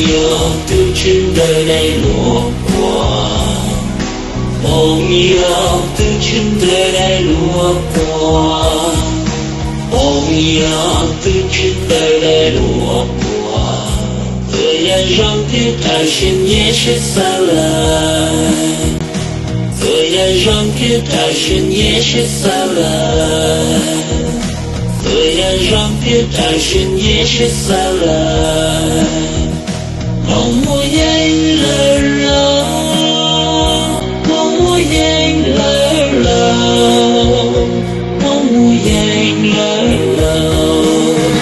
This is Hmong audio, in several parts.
yog tus tswv ntawm daim luag quas, Hmoob yog tus tswv ntawm daim luag quas, Hmoob yog tus tswv ntawm daim luag quas, txawm yog zoo thiab rau siab nyiam siab xav lawm, txawm yog zoo thiab rau siab nyiam siab xav lawm, txawm yog zoo thiab rau siab nyiam siab xav lawm. Hmoob muaj yeeb lawm lauj, Hmoob muaj yeeb lawm lauj, Hmoob muaj yeeb lawm lauj.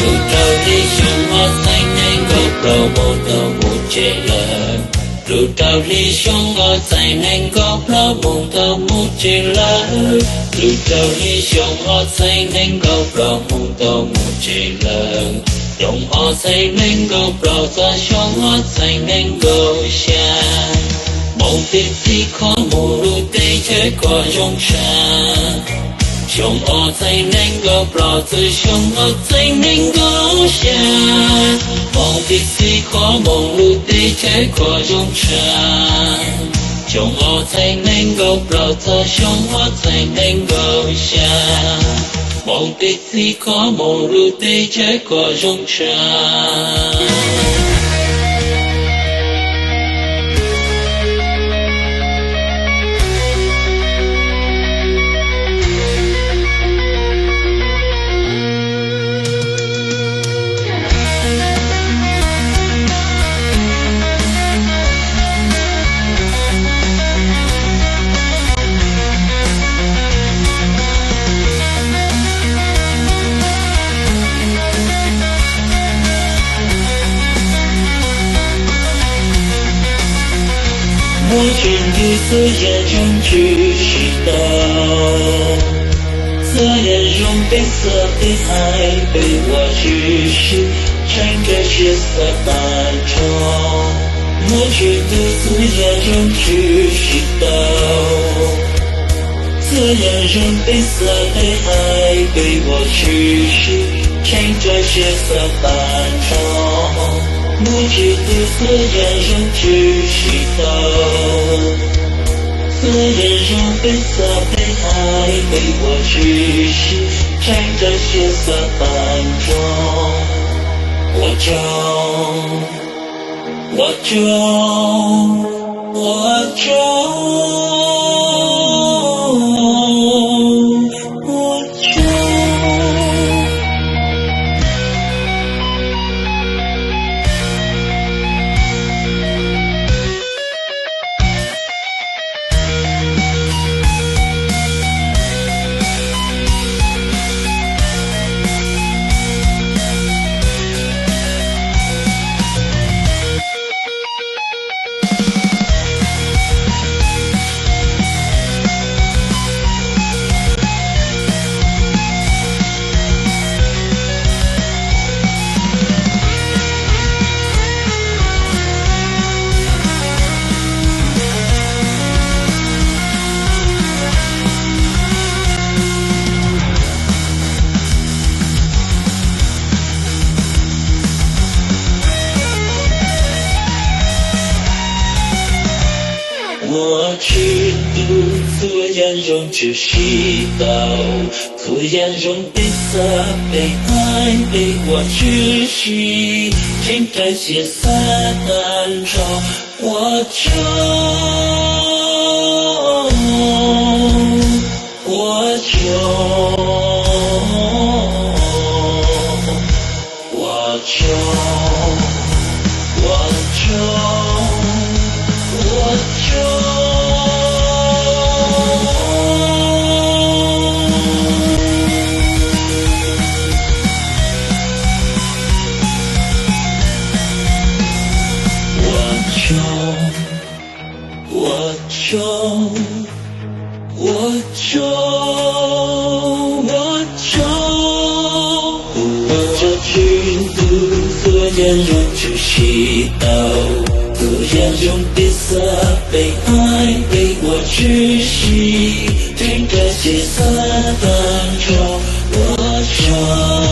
Lub rau hli xyoo ob txhiab nees nkaum plaub mus tau mus tsev lawm. Lub rau hli xyoo ob txhiab nees nkaum plaub mus tau mus tsev lawm. Lub rau hli xyoo ob txhiab nees nkaum plaub mus tau mus tsev lawm. Xyoo ob txhiab nees nkaum plaub txog xyoo ob txhiab nees nkaum xya, Hmoob pib txhij kho mus lub teb chaws kom zoo tshaj. Xyoo ob txhiab nees nkaum plaub txog xyoo ob txhiab nees nkaum xya, Hmoob pib txhij kho mus lub teb chaws kom zoo tshaj. Xyoo ob txhiab nees nkaum plaub txog xyoo ob txhiab nees nkaum xya, Hmoob pib txhij kho mus lub teb chaws kom zoo tshaj. Muaj tsev ntug txhua yam zoo tshwm sim tau, txhua yam zoo peb xav peb hais peb ua tshwm sim, tseem rau siab xav tag nrho. Muaj tsev ntug txhua yam zoo tshwm sim tau, txhua yam zoo peb xav peb hais peb ua tshwm sim, tseem rau siab xav tag nrho. Muaj tsev ntug txhua yam zoo tshwm sim tau, txhua yam zoo peb xav peb hais peb ua tshwm sim, tseem rau siab xav tag nrho. Ua tsaug, ua tsaug, ua tsaug, ua tsaug. Ua tshwm ntug txhua yam zoo tshwm sim tau, txhua yam zoo peb xav peb hais peb ua tshwm sim, tseem rau siab xav tag nrho. Ua tsaug, ua tsaug, ua tsaug, ua tsaug, ua tsaug. Ua tsaug, ua tsaug, ua tsaug, ua tsaug. Ua tsaug tshwm ntug txhua yam zoo tshwm sim tau, txhua yam zoo peb xav peb hais peb ua tshwm sim, tseem rau siab xav tag nrho. Ua tsaug,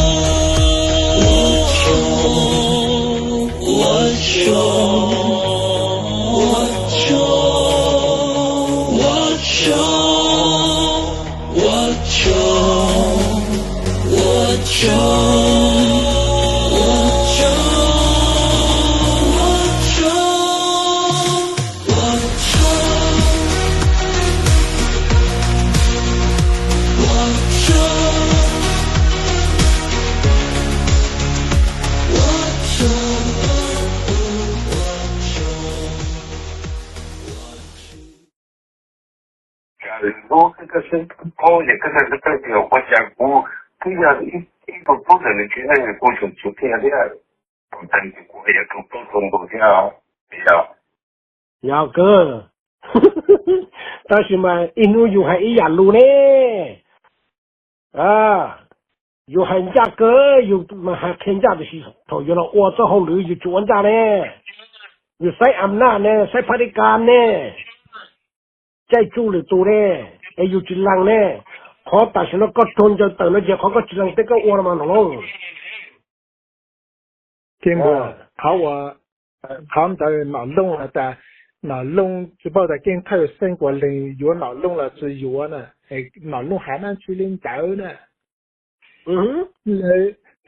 ua tsaug, ua Lub koj xeeb paub yog koj xeeb koj tias ua cas kuv twb yog ib tug tub ntawm nws txiv neej kuv tseem tsum tiag thiab. Tus ntawd ces kuv yuav tus tub tus ntus thiab. Yog, yog kawg. Tab sis mas ib hnub yus hais ib yam lus ne, yus hais ncaj kawg, yus mas hais qhia ncaj tiam sis thaum yus los ua txoj hauj lwm yus tsis ua ncaj ne, yus saib am naj ne, saib phaj dej kas ne, caij tsuj lwm tus ne, es yus tsis lees ne. Qhov tam sim no koj raug ncaws tawm no ces qhov koj tsis lees tej koj ua no mas Nom Looj. Keej npua, qhov uas, qhov ntawd Nom Looj has tas, Nom Looj tsis paub tas Keej Thawj xeeb puas lees yuav Nom Looj los tsis yuav na, Nom Looj hais dab tsi li ntawd na.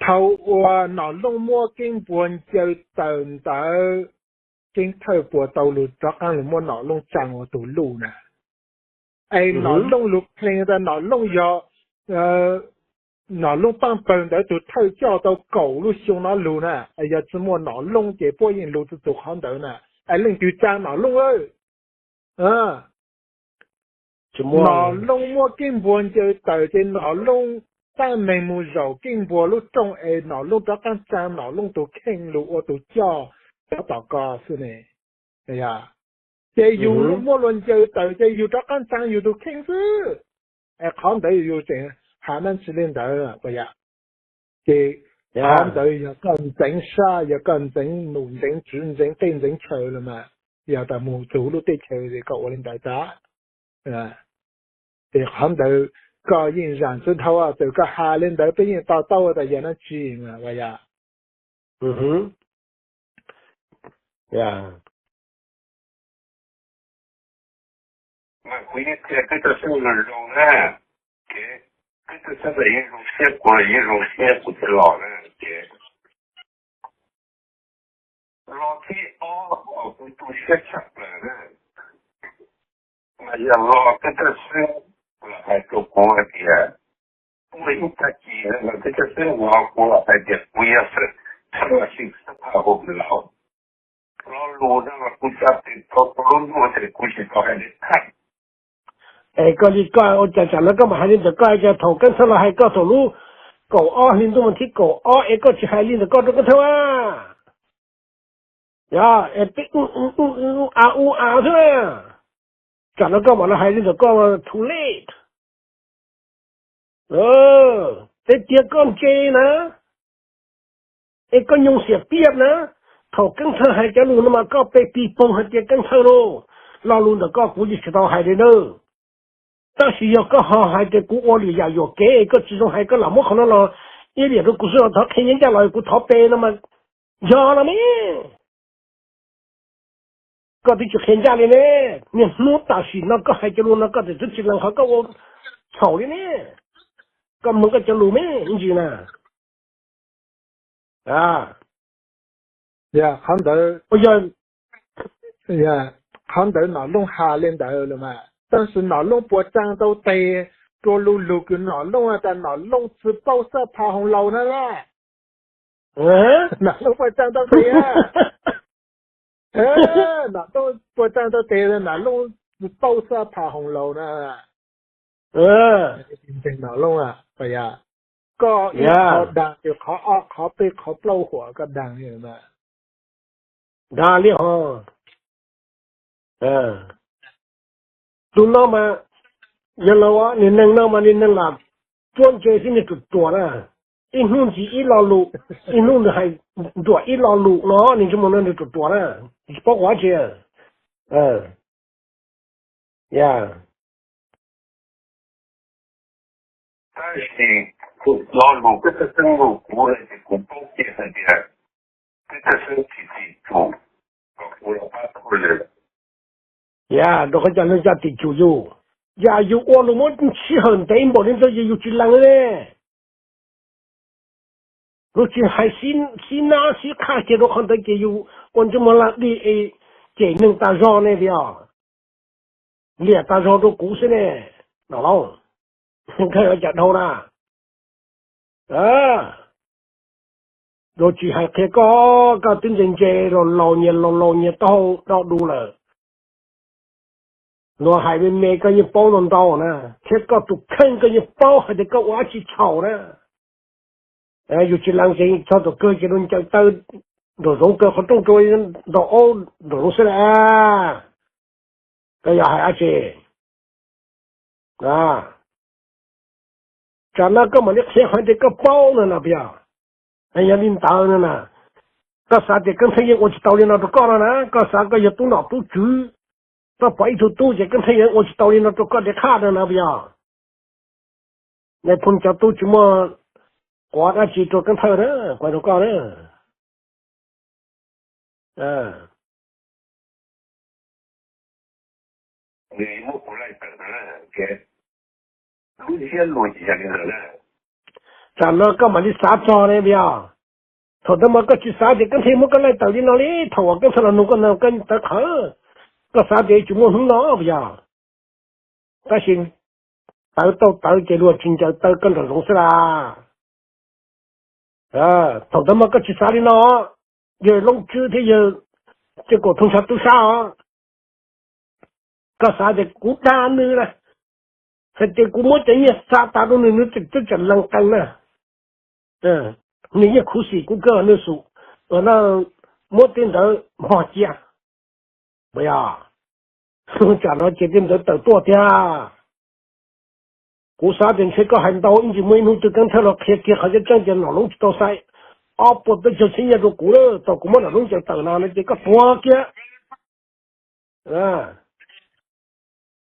Thaum uas Nom Looj muab Keej Npua ncaws tawm ntawd, Keej Thawj puas tau lug rov qaab lug muab Nom Looj tsaa ua tug luj na? Es Nom Looj lug qhia tas Nom Looj yog, Nom Looj paaj pawg ntawd tug thawj coj tau kaum lub xyoo no lug na, es yog tsi muaj Nom Looj ces puab yeej lug tsi txug qhov ntawd na. Es leej twg tsaa Nom Looj lawm? Nom Looj muab Keej Npua ncaws tawm ces Nom Looj tab meeg mus zaum Keej Npua lub rooj es Nom Looj rov qaab tsaa Nom Looj tug kheej lug ua tug coj cov tom ko xwb ne. Ces yug muab luag ncaws tawm ces yug rov qaab tsaa yug tug kheej xwb. Es qhov ntawd yug tseem has dab tsi li ntawd puas yog? Ces qhov ntawd yog koj ntxeev sab, yog koj ntxeev num ntxeev tswv ntxeev teb ntxeev chaw los mas, yog tas mus txug lub teb chaws es koj ua li ntawd tas. Ces qhov ntawd koj yeej zaam tsi dhau, txawm koj has li ntawd peb yeej to taub tas yog dab tsi mas puas yog? Mas kuv yeej qhia Keeb Thawj Xeeb zoo zoo na, ces Keeb Thawj Xeeb los yeej zoo siab, kuv los yeej zoo siab, kuv thiaj los na. Ces los thib ob uas kuv tu siab tshaj plaws na, mas yog los Keeb Thawj Xeeb los hais rau kuv hais tias, muaj ib tag kis los Keeb Thawj Xeeb los kuv los hais tias kuv yog Xeeb Thawj Xeeb Xab Phaj Hoo Laus. Lo lus no mas kuv xav tias tau tau lub ntuj ces kuv tsis tau hais li thaj. Es koj li koj ua cas tsam no koj mam hais li ntawd, koj hais tias thaum Keeb Thawj los hais koj thaum lub kaum ob hli ntuj mas thib kaum ob es koj tsis hais li ntawd koj rau Keeb Thawj a? Yog es peb u u u a u a xwb na. Tsam no koj mam los hais li ntawd koj too late. Peb tias koj ntse na, es koj nyoog xiam piaj na. Thaum Keeb Thawj hais cov lus no mas koj pe pig poog hais tias Keeb Thawj lauj, lo lus ntawm koj kuv yeej tsis tau hais li nawb. Tab sis yog koj ho hais tias kuv ua lwm yam yuam kev, koj tsis zoo hais, koj lam muab qhov no los iab liam rau kuv xwb los thov qhia ncaj ncaj los kuv thov pe no mas yog no ne. Koj twb tsis qhia ncaj li ne. Niaj hnub tam sim no koj hais cov lus no koj tseem twb tsis lees qhov koj ua txhaum li ne. Koj mloog koj cov lus me ntsis na. Yog qhov ntawd, yog qhov ntawd Nom Looj has li ntawd los mas, tab sis Nom Looj puas tsaa tau tes rua lug lug kws Nom Looj tas Nom Looj tsi paub Xab Phaj Hoo Laus na lawm? Nom Looj puas tsaa tau tes? Nom Looj puas tsaa tau tes Nom Looj tsi paub Xab Phaj Hoo Laus na? Nom Looj, koj ib qho daag, qhov ob qhov peb qhov plaub huam koj daag li mas. Daag li ho. Tus no mas, yog los nws neeg no mas nws neeg lam cuab ntse xwb, nws ruam ruam na. Ib hnub ntxiv ib lo lus, ib hnub nws hais nruam ib lo lus no, nws ntsej muag no nws ruam ruam na, tsis paub qhov tsi. Yog. Tab sis lo lus peb thawj xeeb lus kuv ces kuv paub kiag hais tias peb thawj xeeb tsis tim tsum kom kuv los pab thawj lwm. Yog, rau qhov cas neeg coj tim tsum yus? Yam yus ua lus muab sij hawm ntev npaum li ntawd yus tsis lees li ne. Yus tsis hais sib nab sib qhaj kiag rau qhov ntawd ces yus ua ntsej muag laj dig es cem neeg tas zog ne tias, liam tas zog rau kuv xwb ne. Nom Looj, koj yuav cas dhau na. Yus tsis hais qhia koj, koj twb ntse ntse los laus nyias laus laus nyias taub hau do du lawm. Luag hais me me koj yeej paub ntau ntau na, thiab koj tus kheej koj yeej paub hais tias koj ua dab tsi txhaum na. Yus tsis lees tsev txog tus kawg ces luag ncaws taw nraum zoov kaw qhov rooj rau ntaus aub nraum zoov xwb las. Koj yog hais dab tsi? Tsam no koj mam li qhia hais tias koj paub no no puas yog? Yog li ntawd no na, koj xav tias Keeb Thawj yeej ua tsis tau li no rau koj no na, koj xav koj yog tub nom tub tswv, koj pom ib tug tub ces Keeb Thawj yeej ua tsis tau li no rau koj tiag qhaj no na puas yog? Nais phoo cov tub tsis muaj quav dab tsi rau Keeb Thawj na, kuv hais rau koj na. Tsam no koj mam li xav txog ne puas yog? Thaum ntawd mas koj tsis xav tias Keeb Thawj muab koj laij tawm li no li, thaum uas Keeb Thawj los nug koj no koj tawv qhawv, koj xav tias tsis muaj hnub no puas yog? Tab sis tawv tau tawv ces luag tsis ncaws taw koj nraum zoov xwb las. Thaum ntawd mas koj tsis xav li no, yawg Loob Tswb thiab yawg Ceg Kaum Thoob Ntshav tub sab os, koj xav tias kuv dag nws na, hais tias kuv muab cov nyiaj xa tas rau nws, nws tseem twb tseem lees qees na. Nws yeej khuv xim kuv kawg, nws xum muab tej ntawd mog cia. Puas yog? Tsam no ces tej ntawd tawm tuaj tiag. Kuv xav tias ntshe koj hais ntau ib ntsis muaj ib hnub twg Keeb Thawj los qhia kiag qhov tseeb tseeb tias Nom Loob tsis tau xa ob puas peb caug txhiab nyiaj rau kuv lawm, tau kuv muab Nom Loob ncaws tawm no no ces koj tuag kiag.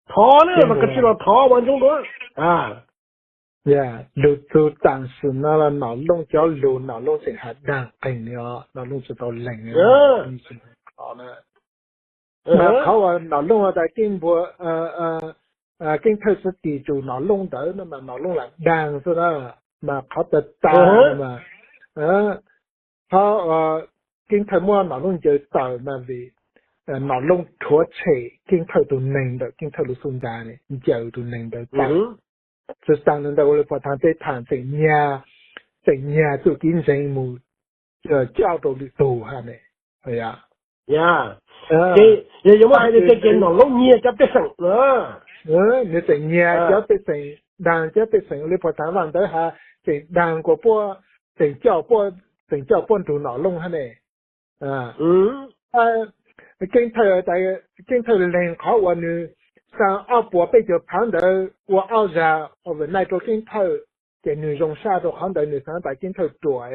Thov na, mas koj tsis los thov mas ntsoov dua. Lug txug taam sim no los Nom Looj cov lug Nom Looj tseem has daag qeeg li os, Nom Looj tsis tau lees. Mas qhov uas Nom Looj tas Keeb Thawj tsis tis tsum Nom Looj ntawd no mas Nom Looj lam daag xwb na. Mas qhov tas tas mas qhov Keeb Thawj muab Nom Looj ncaws tawm mas vim Nom Looj rhuav tshem Keeb Thawj tus neeg ntawm Keeb Thawj lub xub ntiag, ncaws tus neeg ntawd tawm. Tsi taag ntawd ua li puag thaam tej thaam tseem nyiag, tseem nyiag txuj kev ntseeg mus coj rau lwm tug hab ne. Yog, yog yuav muab hais li cas ces Nom Loob nyiag cov pej xeem. Nws tseem nyiag cov pej xeem, daag cov pej xeem ua li puag thaam Vaaj Ntawv has, tseem daag kuas puab, tseem coj puab, tseem coj puab nrug Nom Looj hab ne. Keeb Thawj, Keeb Thawj leeg qhov uas nws xa ob puas peb caug phaav ntawd ua ob zag overnight rau Keeb Thawj, ces nws zoo sab rau qhov ntawd, nws xaav tas Keeb Thawj ruam,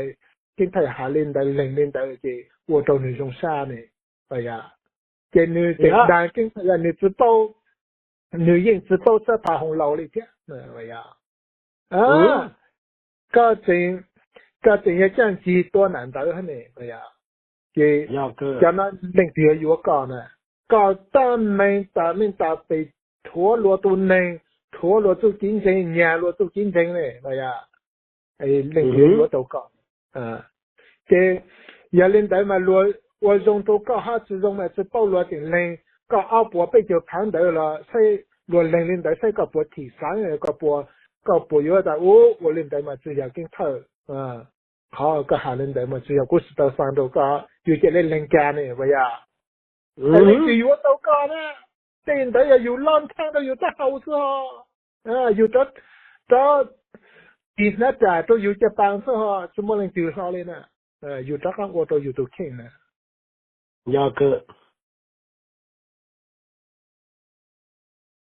Keeb Thawj has li ntawd leeg li ntawd ces ua rau nws zoo sab ne. Yog, ces nws tseem daag Keeb Thawj, nws tsi paub, nws yeej tsi paub xab pha hoo laus li thiab. Koj tseem, koj tseem yog caaj cig tua nam ntawd hab ne. Ces cov no leej twg yuav yuav koj na? Koj tab meeg tas meej tas pes rhuav luag tus neeg, rhuav luag txuj kev ntseeg, nyiag luag txuj kev ntseeg ne. Leej twg yuav yuav tau koj? Ces yog li ntawd mas luag ua zoo rau koj hab tsi zoo mas tsi paub, luag tseem leeg koj ob puas peb caug phaav ntawd los saib, luag leeg li ntawd saib koj puas thim xaav, koj puas, koj puas yuav tas ua li ntawd mas tsi yog Keeb Thawj. Qhov koj has li ntawd mas tsi yog, kuv tsi tau xaa rau koj, yus ca le leeg ca ne puas yog? Leej twg yuav tau koj na? Tej ntawd yog yus loj ntheej rau yus taub hau xwb ho. Yus rov, rov tis hnab ras rau yus caj pas xwb ho, tsi muaj leej twg hlo li na. Yus rov qaab ua rau yus tus kheej na. Yog kawg.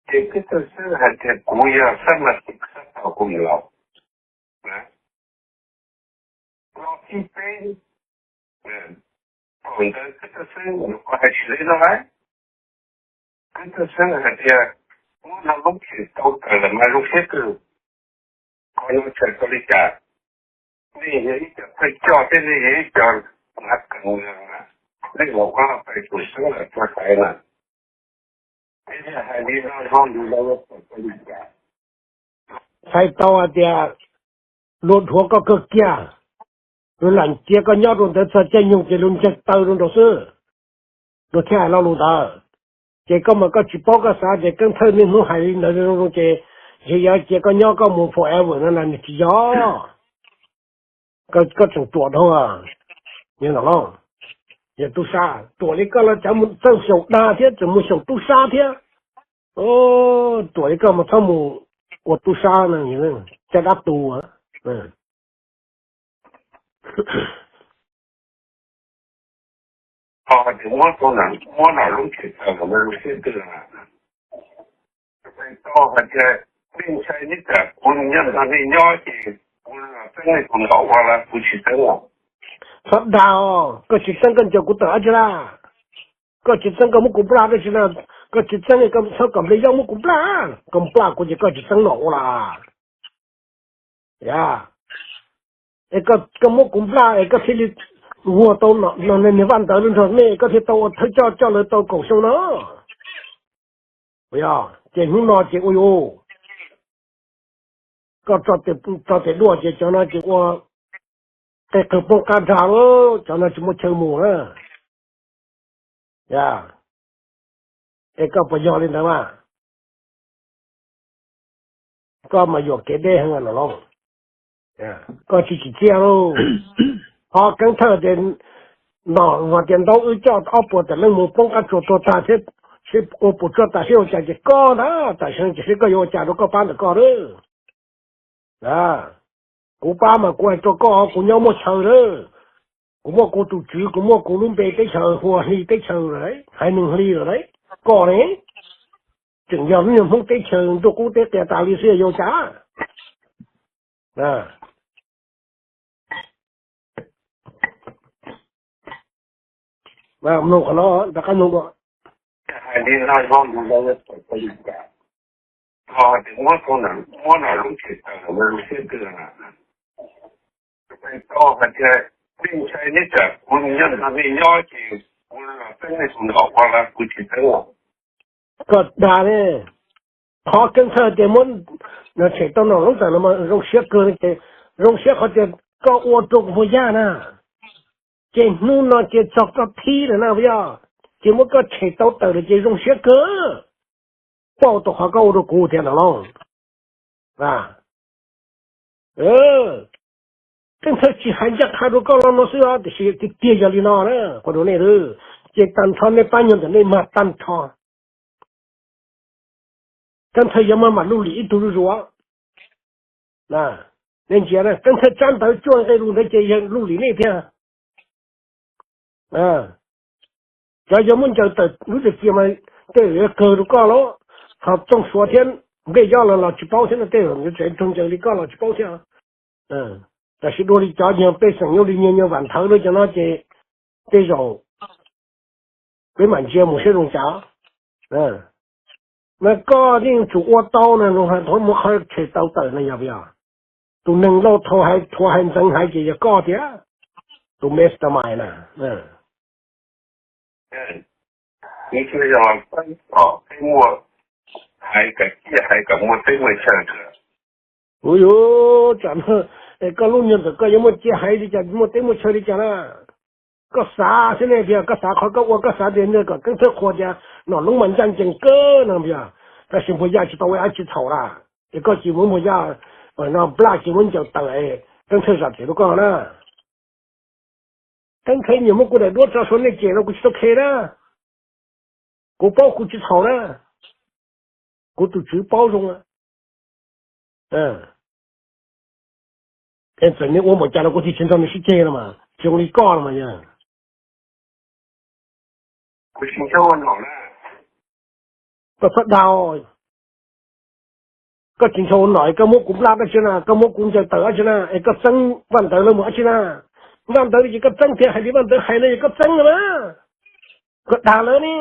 Ces Keeb Thawj Xeeb hais tias kuv yog xab mas tis xab tau kuv niam laus. Los tib peb, thaum ntawd Keeb Thawj Xeeb nyuam qhuav hais tsis le no lawm. Keeb Thawj Xeeb hais tias muab Nom Loob tseem tau tawm lawm mas zoo siab kawg. Qhov no txhais tau li cas? Nej yog ib co thawj coj thiab nej yog ib co nav kawg, nej los ua pais tus xeeb lawm tuag tas na. Hais li no zoo li no txhais tau hais tias luag dhuav koj kawg kiag, luag lam cia koj nyob rau ntawd txog caij nyoog ces luag ncaws taw rau nraud xwb, luag thiaj hais lo lus ntawd. Ces koj mas koj tsis paub, koj xav tias Keeb Thawj niaj hnub hais li ntawd zoo ces ntshe yuav cia koj nyob koj mus forever no na, nws tsis yog. Koj tseem ruam dhau, yog tub sab ruam li koj los tseem txawj xyaum dag thiab tseem mus xyaum tub sab thiab. Ruam li koj mas txhob mus ua tub sab no, caj dab tu. Ho tias muab tau, muab Nom Loob tshem tawm los mas zoo siab kawg. Tau hais tias nej ntshai neb tsam kuv nyob nrog nej nyob ces kuv los txeeb nej tus nom ua los kuv tsis txeeb os. Txhob dag os, koj tsis txeeb koj ncaws kuv tawm dab tsi na? Koj tsis txeeb koj muab kuv nplaj dab tsi na? Koj tsis txeeb koj txhob kom nplej yob muab kuv nplaj. Koj nplaj kuv ces koj tsis txeeb nom ua los? Ya, es koj muab kuv nplaj es koj thiaj li vuag tau niag Vaj Ntawv los nrog nej, koj thiaj tau ua thawj coj coj lawv tau kaum xyoo no. Yog ces hnub no ces ua yus, koj tso tes duaj ces cov no ces ua qe qawg poob qab nrag lawm, cov no tsis muaj chaw mus na. Ya, es koj puas yog li ntawd mas? Koj mas yuam kev deb heev Nom Loob. Koj tsis tsim txiaj lauj. Qhov keeb thawj tias Nom Loob tias ntaub wb coj ob puas tawm leej mus poob qab tsuas tuag tag thiab, seb ua puas tsuaj tas seb ua cas ces koj ntag tam sim no ces seb koj yuav ua cas rau koj pab ntawm koj lawm. Kuv pab mas kuv hais rau koj, kuv nyob muaj chaw lawm. Kuv muaj kuv tus tswv, kuv muaj kuv lub npe teb chaws, Huas Hli teb chaws lawm, Haiv Neeg Hli lawm lauj. Koj ne, tseem yog lub niag Hmoob teb chaws ntuj qub teb qias tas li xwb yuav ua cas? Mloog qhov no rov qab mloog dua. Hais li no, muab Nom Loob tshem tawm los mas zoo siab kawg. Tau hais tias nej ntshai neb tsam kuv nyob nrog nej nyob ces kuv los txeeb nej tus nom ua los kuv tsis txeeb os. Koj dag ne, qhov keeb thawj tias muab tshem tau Nom Loob tawm los mas zoo siab kawg no ces zoo siab qhov tias koj ua rau kuv Npuag Yaj na. Ces hnub no ces txog koj thib lawm na puas yog? Ces muab koj tshem tau tawm lawm ces zoo siab kawg. Paub tau qhov koj ua rau kuv thiab Nom Loob. Keeb thawj tsis hais ncaj qha rau koj los no xwb os, tiam sis tiag tiag yog li no na, qhua rau nej lawm. Ces tag nrho nej pab nyuag ntawm nej mag tag nrho. Keeb thawj yuav maj mam luj lim ib tug zuj zus. Nej ntsia, keeb thawj tsab ntawv cuaj nqe lus ntawd ces yog luj lim nej thiab. Cov yog muab ncaws tawm lub txim kiag mas tej zaum yuav kawg rau koj los, ho Txooj Suav thiab Nplej Yob los los tsis paub thiab no, tej zaum yuav tseem raug ncaws li koj los tsis paub thiab. Tab sis dua li cov yog pej xeem nyuj li nyuag nyuag Vam Nthawv lawv cov no ces tej zaum peb mam ntsia mus saib zoo cas. Mas koj yeej tsum ua tau na, zoo hais thaum muab qhov tshem tau tawm na yog puas yog? Tus neeg lauj thau hais thuav hais ntxeev hais ces yog koj tiag, tus mastermind na. Ua yuav tsam no koj lub nyuag ntawm koj yuav muaj ciaj haiv li cas, muaj teb muaj chaw li cas na? Koj xav xwb ne, tias koj xav qhov koj ua, koj xav tias kom Keeb Thawj qhuas tias Nom Loob mas ncaj ncees kawg no tiag. Tab sis Npuag Yaj tsis tau ua dab tsi txhaum na, es koj cia muab Npuag Yaj no nplaj cia muab ncaws tawm, Keeb Thawj zam txim rau koj na. Keeb Thawj nyiam muab kuv daim duab tso saum nej cem no kuv tsis tau khe na. Kuv paub kuv tsis txhaum na. Kuv tus tswv paub zoo. Txawm nej ua npaum cas los kuv thiaj tsis nrog nej sib ceg no mas, tsis zoo li koj no mas yog. Koj txhob dag, koj tsis nrog ua nom es koj muab kuv nplaj dab tsi na, koj muab kuv ncaws tawm dab tsi na, es koj txeeb Vaj Ntawv lawv mus dab tsi na? Vaj Ntawv ces koj txeeb thiab, hais li Vaj Ntawv hais no ces koj txeeb no na. Koj dag lawv ne.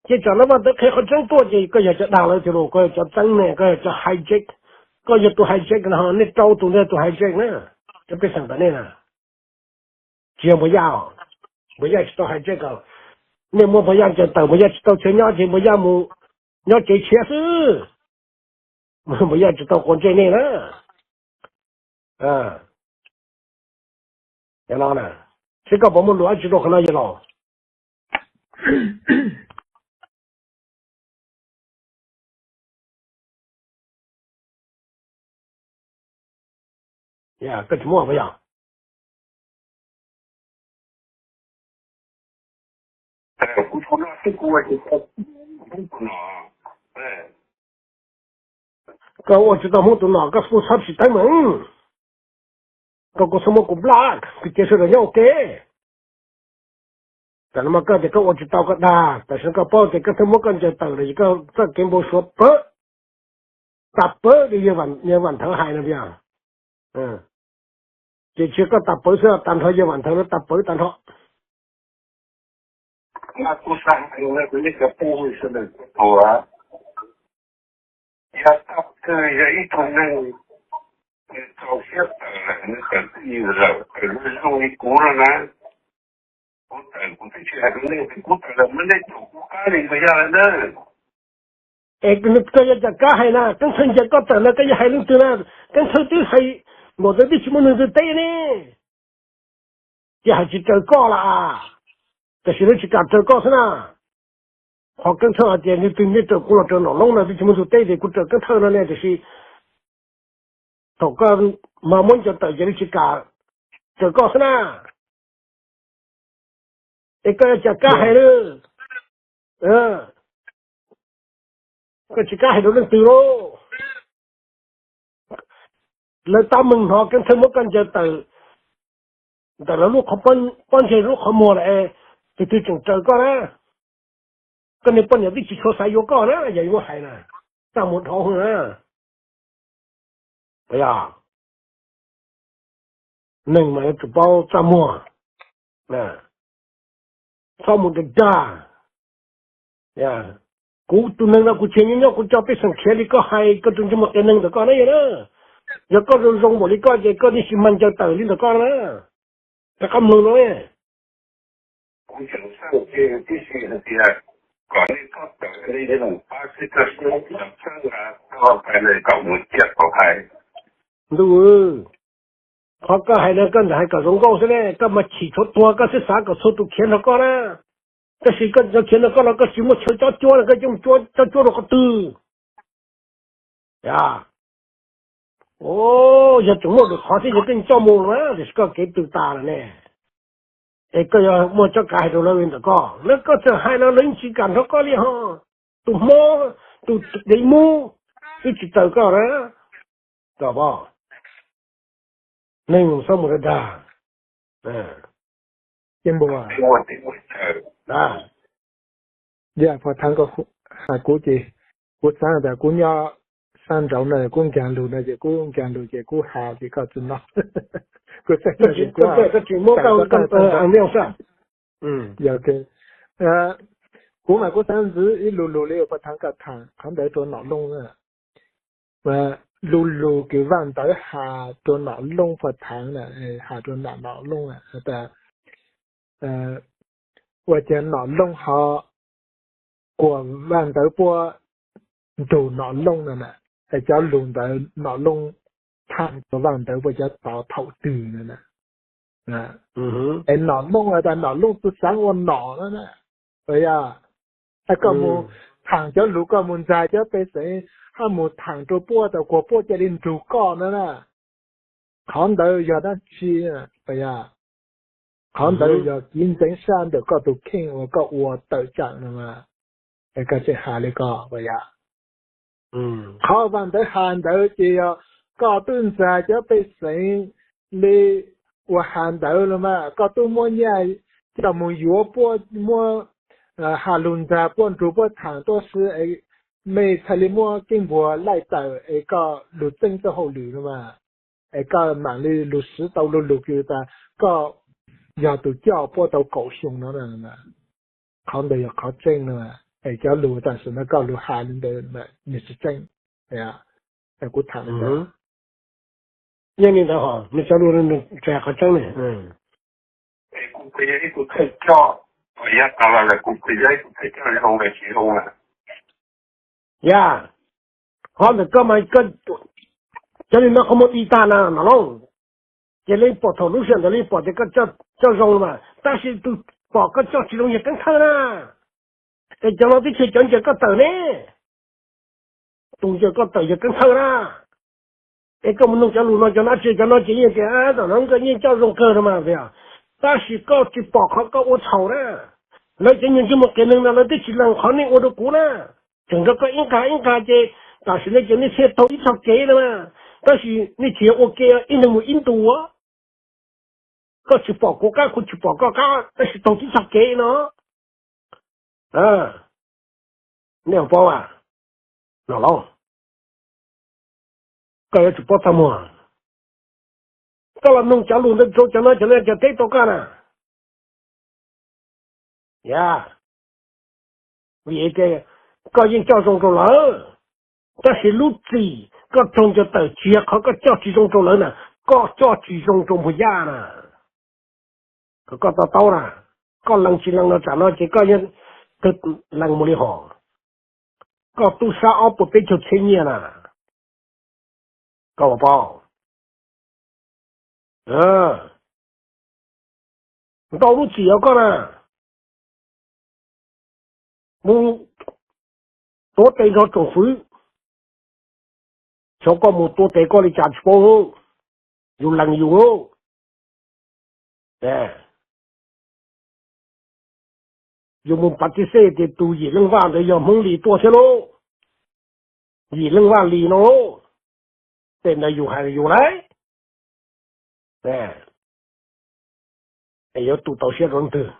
Ces tsam no Vaj Ntawv qhia qhov tseeb tuaj ces koj yog cov dag lawv tiag lauj, koj yog cov txeeb ne, koj yog cov hijack, koj yog tus hijack no, nej rau tus ntawd tus hijack na, cov pej xeem ntawm nej na. Tsis yog Npuag Yaj, Npuag Yaj tsis tau hijack os. Nej muab Npuag Yaj ncaws tawm, Npuag Yaj tsis tau chaw nyob ces Npuag Yaj mus nyob tsev tshiab xwb. Npuag Yaj tsis tau quav ntsej nej na. Seb koj puas muaj lus dab tsi rau qhov no yog los. Koj tsis muaj puas yog? Koj ua tsis tau Hmoob tus nom koj kuj txhob tsis teeb meem, koj kuj txhob muab kuv block, kuv cia sawv daws nyob ua ke. Tam no mas koj tias koj ua tsis tau koj dag, tam sim no koj paub tias koj thawj muab koj ncaws tawm los ces koj txoj kev npau suav pawg, tas pawg li yawg Vam Thawv hais no tiag. Ces tsis koj tas pawg xwb, tag nrho yawg Vam Thawv no tas pawg tag nrho. Yog ib tug neeg nws txaus siab tawm lawm, nws tawm twj ywm lawm, tawm zoo li kuv no na, kuv tawm kuv twb tsis hais rau nej tias kuv tawm lawm mas nej caum kuv qab li npaum yog lawm na. Es koj yog cov kab hais na, Keeb Thawj ncaws koj tawm no koj yog hais leej twg na? Keeb Thawj twb hais npaum ntawd twb tsis muaj neeg twg teb ne. Ces hais tsis raws koj las, tam sim no tsis kam raws koj xwb na. Qhov Keeb Thawj hais tias nws twg nej raws kuv los raws Nom Loob no twb tsis muaj tus teb tias kuv raws Keeb Thawj no ne, tiam sis thaum koj mas muab ncaws tawm ces nws tsis kam raws koj xwb na. Es koj cas kab hais lawm, koj tsis kab hais rau leej twg lauj. Lawv tab meeg hnov Keeb Thawj muab koj ncaws tawm ntawm lawv lub qhov pob ntseg lub qhov muag lawm, tus twg tseem raws koj na? Koj niag poj niam twb tsis tshua xav yuav koj na, yog yuav hais na, txaj muag dhau na. Yog neeg mas yuav tsum paub txaj muag, txhob mus dag dag. Kuv tus neeg no kuv tseem nyob nyob kuv coj pej xeem khiav li koj hais, koj tus ntsej muag qias neeg ntawm koj na yog na. Yog koj zoo zoo npaum li koj ces koj yeej tsis mag ncaws tawm li ntawm koj na. Rov qab mloog no. Ntuj, qhov koj hais no koj ntawm hais kom zoo nkauj xwb ne, koj mas chim tshuav tuag koj thiaj xav kom txhua tus khiav nrog koj na. Tab sis koj cov khiav nrog koj los koj tsis muaj chaw cob cuab no koj coj cob cuab rau qhov twg? Yog, yog tseem muaj lwm qhov thiab yog koj coj mus los tiam sis koj kev tw tas lawm ne. Es koj yog muaj txoj kev hais rau lawv li ntawm koj, lawv koj txawm hais los lawv yeej tsis kam nrog koj li ho. Tus hmob, tus dev mub twb tsis raws koj na. Koj pom, neeg txhob mus dag dag. Ces npua, yog pov thawv ko, kuv ces kuv xav tias kuv nyob sab nraud no kuv nkag lus no ces kuv nkag lus ces kuv has ces koj tsis noj. Kuv xav tias kuv, yog, kuv mas kuv xav ntxiv ib lu lus li pov thawv ko tham qhov ntawd rau Nom Looj na. Lu lus kws Vaj Ntawv has rua Nom Looj pua thaav na, has rua Nom Looj na, tas ua cas Nom Looj ho kuas Vaj Ntawv puab nrug Nom Looj na na, es cov lug ntawd Nom Looj thaam rua Vaj Ntawv puab cov tod thaum twg na na. Es Nom Looj tas Nom Looj tsi xaav ua nom na na, yog koj mus thaam cov lug, koj mus ntxag cov pej xeem, hab mus thaam rua puab tas kuas puab ca le nrug koj na na. Qhov ntawd yog dab tsi? Yog qhov ntawd yog kiv ntxeev sab ntawm koj tug kheej uas koj ua tawm tsaam no, es koj tseem has le ko yog. Qhov Vaj Ntawv has ntawd ces yog koj tub ntxag cov pej xeem le uas has ntawd los mas koj tub muab nyaj coj mus yuav puab, muab has lug ntxag puab, nrug puab thaam tuab si es mej txhaj le muab Keeb Npuag laij tawm es koj lug txeeb txoj hauj lwm no mas, es koj maam le lug siv tau lu lug kws tas koj yog tug coj puab tau kaum xyoo no. Qhov ntawd yog qhov tseeb no, es cov lug tam sim no koj lug has le ntawd nws tsi tseeb. Kuv thaam le ntawd. Yeej li ntawd hos, nws cov lug nws tsis hais qhov tseeb ne. Yog, qhov ntawm koj mas cov li no qhov muag di tag na Nom Looj. Ces leej pom thaum lub sij hawm ntawd leej pom tias koj coj zoo mas, tab sis tus pom koj coj tsis zoo yog Keeb Thawj na. Es cov no tib chaws cov ncaws koj tawm ne, tus ncaws koj tawm yog Keeb Thawj na. Es koj mus noog cov lug no, cov no tsis, cov no ces yeej tias tam no koj yeej coj zoo kawg no mas, tab sis koj tsis pom qhov koj ua txhaum na. Lawv cov nyuag ntsej muag qias neeg no lawv twb tsis lees qhov nej ua rau kuv na. Tseem nrog koj ib nqag ib nqag ces tam sim no ces nej thiaj taug ib txoj kev no mas, tab sis nej tsis yog ua ke ib leeg mus ib ntus. Koj tsis pom kuv qab, kuv tsis pom koj qab, tab sis taug tib txoj kev no. Nej paub, Nom Loob, koj yuav tsum paub txaj muag. Koj los noog cov lus ntawd rau cov no cov no cov teb tau koj na. Vim koj yeej coj zoo rau lawv, tab sis lub txim koj raug ncaws tawm tsis yog qhov koj coj tsis zoo rau lawv na, koj coj tsis zoo rau Npuag Yaj na. Kom koj to taub na, koj lees tsis lees no tsam no ces koj yeej lees mus li hos. Koj tub sab ob puas peb caug txhiab nyiaj na, koj puas paub? Ntau lub txim os koj na, mus tuav tes nrog tsoom fwv. Xyov koj mus tuav tes koj li cas tsis paub, yus lees yus. Yus mus pav tis xej tias tus Yim Leej Vaj ntawd yog Hmoob Lis tuaj thiab lauj. Yim Leej Vaj Lis no lauj. Tej ntawd yus hais yus lauj. Es yuav tu tau siab rau leej twg?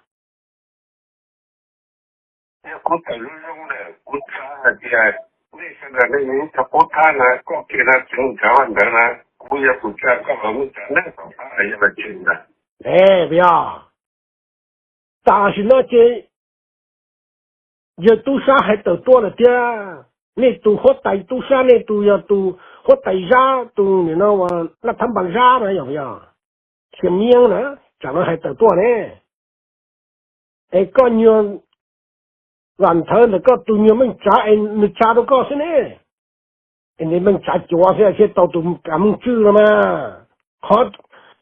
Kuv tawm zoo zoo na, kuv xav hais tias nej sawv daws nej yeej tau paub thab na, koj kiag no tseem mus tsav vaj ntawd na, kuv yuav tus tsa koj los mus tsav neej tom qab yog los tseem na. Puas yog? Tam sim no ces yawg tub sab hais tawm tuaj lawm tiag. Nej tus huab tais tub sab, nej tus yog tus huab tais Zab, tus nim no Laj Thab Npas Zab na, yog puas yog? Xia Miab na, tsam no hais tawm tuaj ne. Es koj nyuag Vam Nthawv ntawm koj tus nyuag Meej Tsav es nws tsa rau koj xwb ne. Es nws Meej Tsav cuav xwb thiaj tau tus kav meej tswj no mas. Qhov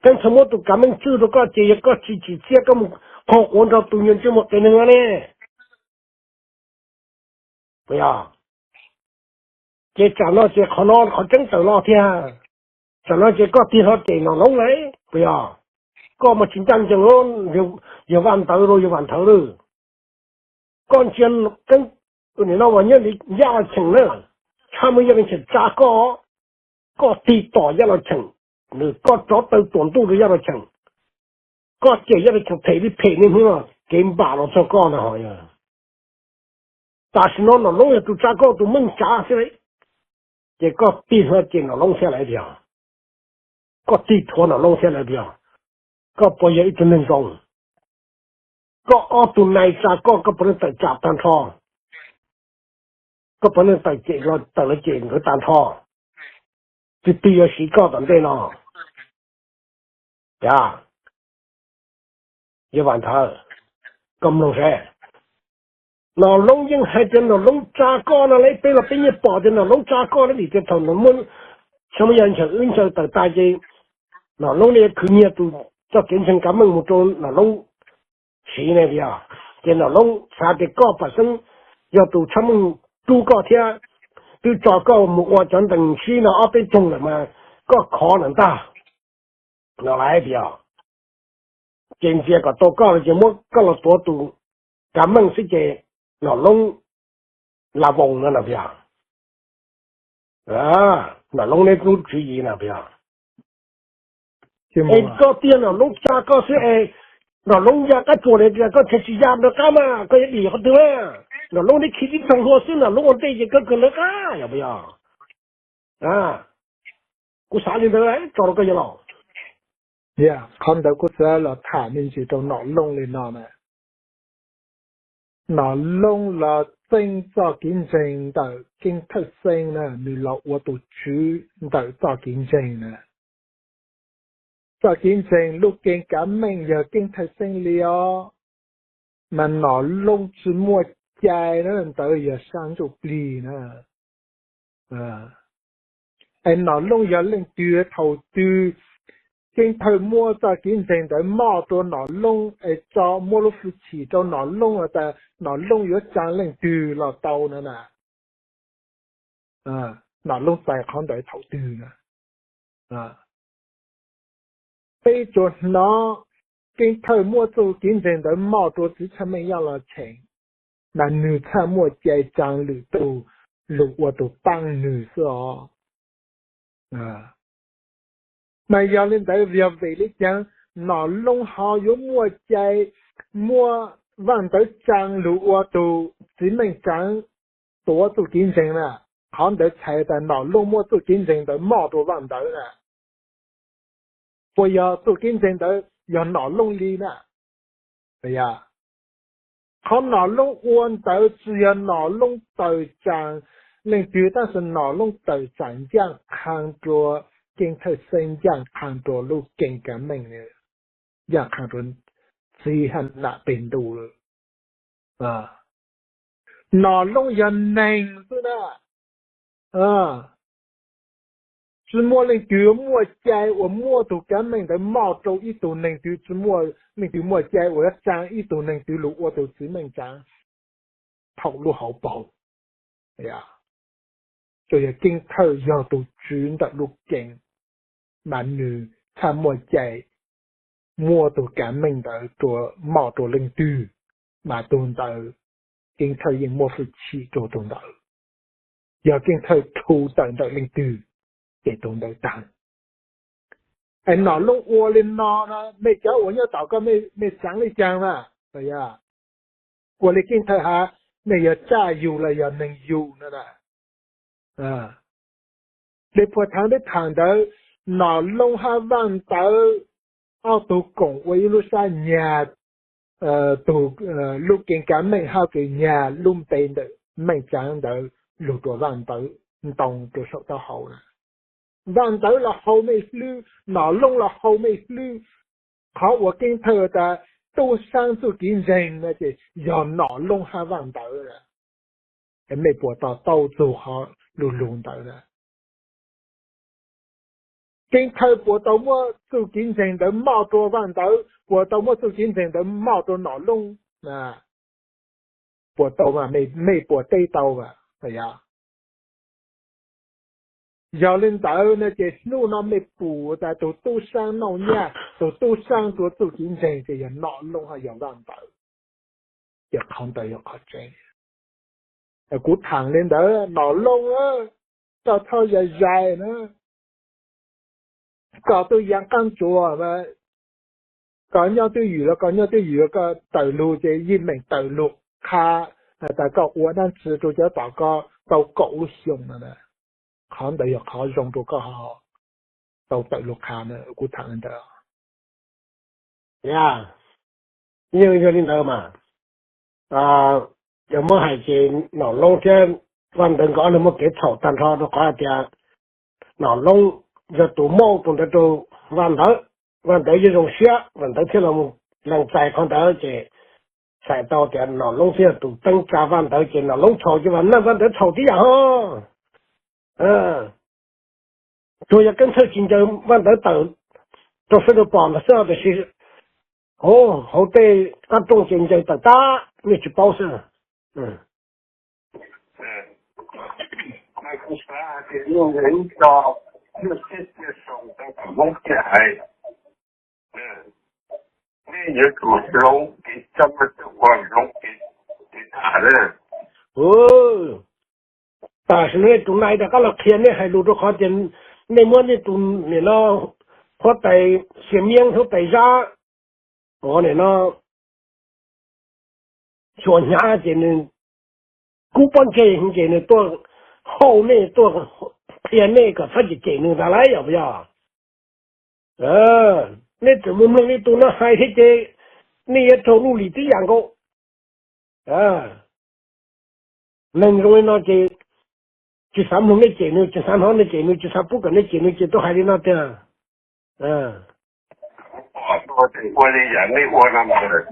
Keeb Thawj muab tus kav meej tswj rau koj ces yog koj tsis tsim txiaj koj mus qhau quav nrog tus nyuag ntsej muag qias neeg no ne. Puas yog? Ces tsam no ces qhov no qhov tseeb tawm los thiab. Tsam no ces koj tig hlo cem Nom Loob lawm puas yog? Koj mas tsis ncaj ncees, yawg Vaj Ntawd los yawg Vam Nthawv lawm. Koj ntsia Keeb, nim no uas nyob li Yaj Los Cheem na, tshaj muaj Yaj Los Cheem tsa koj, koj tig tom Yaj Los Cheem, nws koj rov taw tuam ntuj rau Yaj Los Cheem. Koj cem Yaj Los Cheem phem li phem niaj hnub no, kev npam los txog koj no ho yog. Tam sim no Nom Loob yog tus tsa koj tus Meej Tsav xwb lauj, ces koj tig hlo cem Nom Loob thiab lawm tiag? Koj tig thuav Nom Loob thiab lawm tiag? Koj puas yog ib tug neeg zoo? Koj ob tug nais tsa koj, koj puav leej tawm tsam tag nrho, koj puav leej tawm cem, tawm los cem nkawd tag nrho. Twg twg yuav siv koj tom ntej no? Yog, yawg Vam Nthawv, koj mloog seb. Nom Loob yeej hais tias Nom Loob tsa koj no lauj, peb los peb yeej pom tias Nom Loob tsa koj lauj, vim tias thaum Nom Loob, tsis muaj yog ntshaw wb ntshaw tawm tas ces Nom Loob ne khwv nyiag tus txoj kev ntseeg kav meej mus rau Nom Loob siv ne tiag. Ces Nom Loob xav tias koj pam xeeb yog tus tshaj meej rub koj thiab, twb tso koj mus ua cov ntees sib no ob peb rooj lawm mas koj khov lawm ntag no lauj tiag. Ces ntxias kom tau koj los ces muab koj los tuav tus kav meej xwb ces Nom Loob la voos no na tiag. Nom Loob neb lub tswv yim na tiag. Es koj tiag Nom Loob tsa koj xwb es Nom Loob ya qab tsuas li tias koj tseem tsis ya nraws qab mas koj yuav dim qhov twg mas? Nom Loob neb khi tib txog hlua xwb, Nom Loob ua ntej ces koj kawg lawv qab yog puas yog? Kuv xav li ntawd tso rau koj yawg laus. Qhov ntawd kuv xav los tham me ntsis rau Nom Loob li no na. Nom Loob los txeeb txoj kev ntseeg ntawm Keeb Thawj Xeeb na, nws los ua tus tswv ntawm txoj kev ntseeg na. Txoj kev ntseeg lub kee kav meej yog Keeb Thawj Xeeb li os, mas Nom Loob tsis muaj cai na, ntawd yog sab ntsuj plig na. Es Nom Loob yog leej twg thaum twg Keeb Thawj muab txoj kev ntseeg ntawd moj rau Nom Loob es tso muab lub hwj chim rau Nom Loob tas Nom Loob yuav tsa leej twg los tau no na. Nom Loob txais qhov ntawd thaum twg na? Peb tsuas hnov Keeb Thawj muab txuj kev ntseeg ntawd moj rua txiv txheej Meej Yaj los cheem, mas nwg txhaj muaj cai tsaa lwm tug lug ua tug paab nwg xwb os. Mas yog le ntawd, yog vim le caag Nom Loob ho yuav muaj cai muab vaaj ntawv tsaa lug ua tug txiv meej tsaav tuav txuj kev ntseeg na? Qhov ntawd txhais tas Nom Loob muab txuj kev ntseeg ntawd moj rua vaaj ntawv na. Puas yog txuj kev ntseeg ntawd yog Nom Loob li na? Qhov Nom Loob ua ntawd tsi yog Nom Loob tawm tsaam leej twg, tab sis Nom Loob tawm tsaam ncaaj qha rua Keeb Thawj Xeeb, ncaaj qha rua lub Keeb Kav Meej, ncaaj qha rua txiv hab nam peg ntuj. Nom Loob yog neeg xwb na. Tsi muaj leej twg muaj cai uas muab tug kav meej ntawd moj rua ib tug neeg twg, tsi muaj leej twg muaj cai uas yuav tsaa ib tug neeg twg lug ua tug txiv meej tsaav thaum lub hauv paug. Tsuas yog Keeb Thawj yog tug tswv ntawm lub keeb, mas nwg txhaj muaj cai muab tug kav meej ntawd rua moj rua leej twg, mas tug ntawd Keeb Thawj yeej muaj hwj chim rua tug ntawd. Yog Keeb Thawj rhu tawm ntawm leej twg, ces tug ntawd taag. Es Nom Loob ua le no na, mej cov uas nyob tom koj mej xaav le caag mas? Ua le Keeb Thawj has, mej yog tsaj yug los yog neeg yug na? Dej Phuam Thaav peb thaam ntawd, Nom Loob hab Vaaj Ntawv ob tug koom ua ib lub sab nyag, tug, lub Keeb Kav Meej hab Keeb nyag lub npe ntawm meej tsaav ntawd lug rua Vaaj Ntawv ntoo rua saum taub hau na. Vaaj Ntawv los haus mej hlwb, Nom Loob los haus mej hlwb. Qhov uas Keeb Thawj tas tub saab txuj kev ntseeg no ces yog Nom Loob hab Vaaj Ntawv. Mej puas to taub txug qhov lug lug ntawd na? Keeb Thawj puas tau muab txuj kev ntseeg ntawd moj rua Vaaj Ntawv, puas tau muab txuj kev ntseeg ntawd moj rua Nom Loob? Puas tau mas? Mej puas teb tau mas? Yog le ntawd no ces hnub no mej pum tas tug tub saab nauj nyaj, tug tub saab rua txuj kev ntseeg ces yog Nom Loob hab yog Vaaj Ntawv. Ces qhov ntawd yog qhov tseeb. Kuv thaam le ntawd, Nom Loob, koj txhob zais zais na. Koj tub yaav qaab tsuas, koj nyob twj ywm los koj nyob twj ywm, koj tawm lug ces yeej meem tawm lug qha tas koj ua dlaab tsi rua cov tom koj tau kaum lub xyoo no na. Qhov ntawd yog qhov zoo rua koj tau tawm lug qha na, kuv thaam le ntawd. Yog, yeej yog le ntawd mas. Yog muab hais ces Nom Loob thiab Vaaj Ntawv nkawd ob leeg muaj kev txhaum tag nrho rua qhov hais tias Nom Loob yog tus muab tug ntawd rau Vaaj Ntawv, Vaaj Ntawv yeej zoo siab, Vaaj Ntawv thiaj los lees txais qhov ntawd ces txhais tau tias Nom Loob thiaj yog tus teeb tsa Vaaj Ntawv ces Nom Loob txhaum ces Vaaj Ntawv txhaum tib yam hos. Tsuas yog Keeb Thawj tsis ncaws Vaaj Ntawv tawm rau sawv daws pom ntag xwb, tab sis hauv tej qab rooj ces ncaws tawm tag, nej tsis paub xwb. Nej yuav tsum hloov kev coj, ua hloov kev tham. Tam sim no nej tus nai rov qab los qhia nej hais lus rau qhov tias nej muab nej tus nim no huab tais Xia Miab, huab tais Zab, nim no xyuas hnyav ces nws kub pob ntseg ces nws tuaj hauj nej, tuaj qhia nej kom txhob cem cem nws ntag lauj, yog puas yog? Nej tseem mus mloog ib tug no hais thiab ces nej yuav raug luj lim tib yam nkaus. Neeg zoo li no ces tsis xav mloog nej cem nws, tsis xav hnov nej cem nws, tsis xav pub kom nej cem nws ces tuaj hais li no tiag. Ua li yam nej ua no mas nws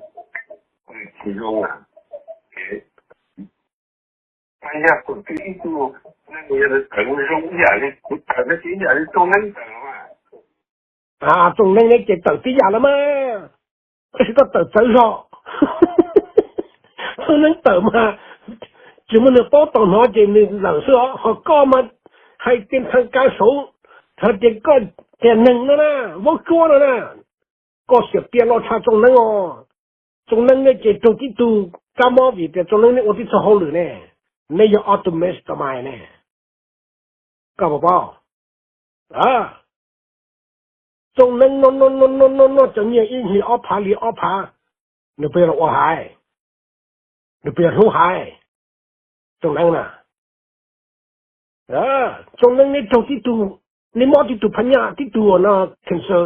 tsis zoo. Yog kuv twb ib tug neeg yog tawm zoo ib yam li kuv tawm no ces ib yam li tsoom neeg tawm mas. Tsoom neeg no ces tawm tib yam los mas, tab sis koj tawm txawv zog. Tsoom neeg tawm mas tsis muaj neeg paub tau hnov ces nws lawm xwb os, ho koj mas hais tias thaj kav saud, hais tias koj tias neeg no na, vaub tsuab no na, koj xiam tiag loj tshaj Txooj Neeb os. Txooj Neeb nej ces raug tib tug kab mob vim tias Txooj Neeb nej ua tib txoj hauj lwm ne, nej yog ob tug mastermind ne. Koj puas paub? Txooj Neeb noj noj noj noj noj cov nyiaj ib hlis ob phav li ob phav, nws puas yog los ua hais? Nws puas yog hlub hais? Txooj Neeb na, Txooj Neeb nej raug tib tug, nej mob tib tug phab nyaj tib tug no cancer.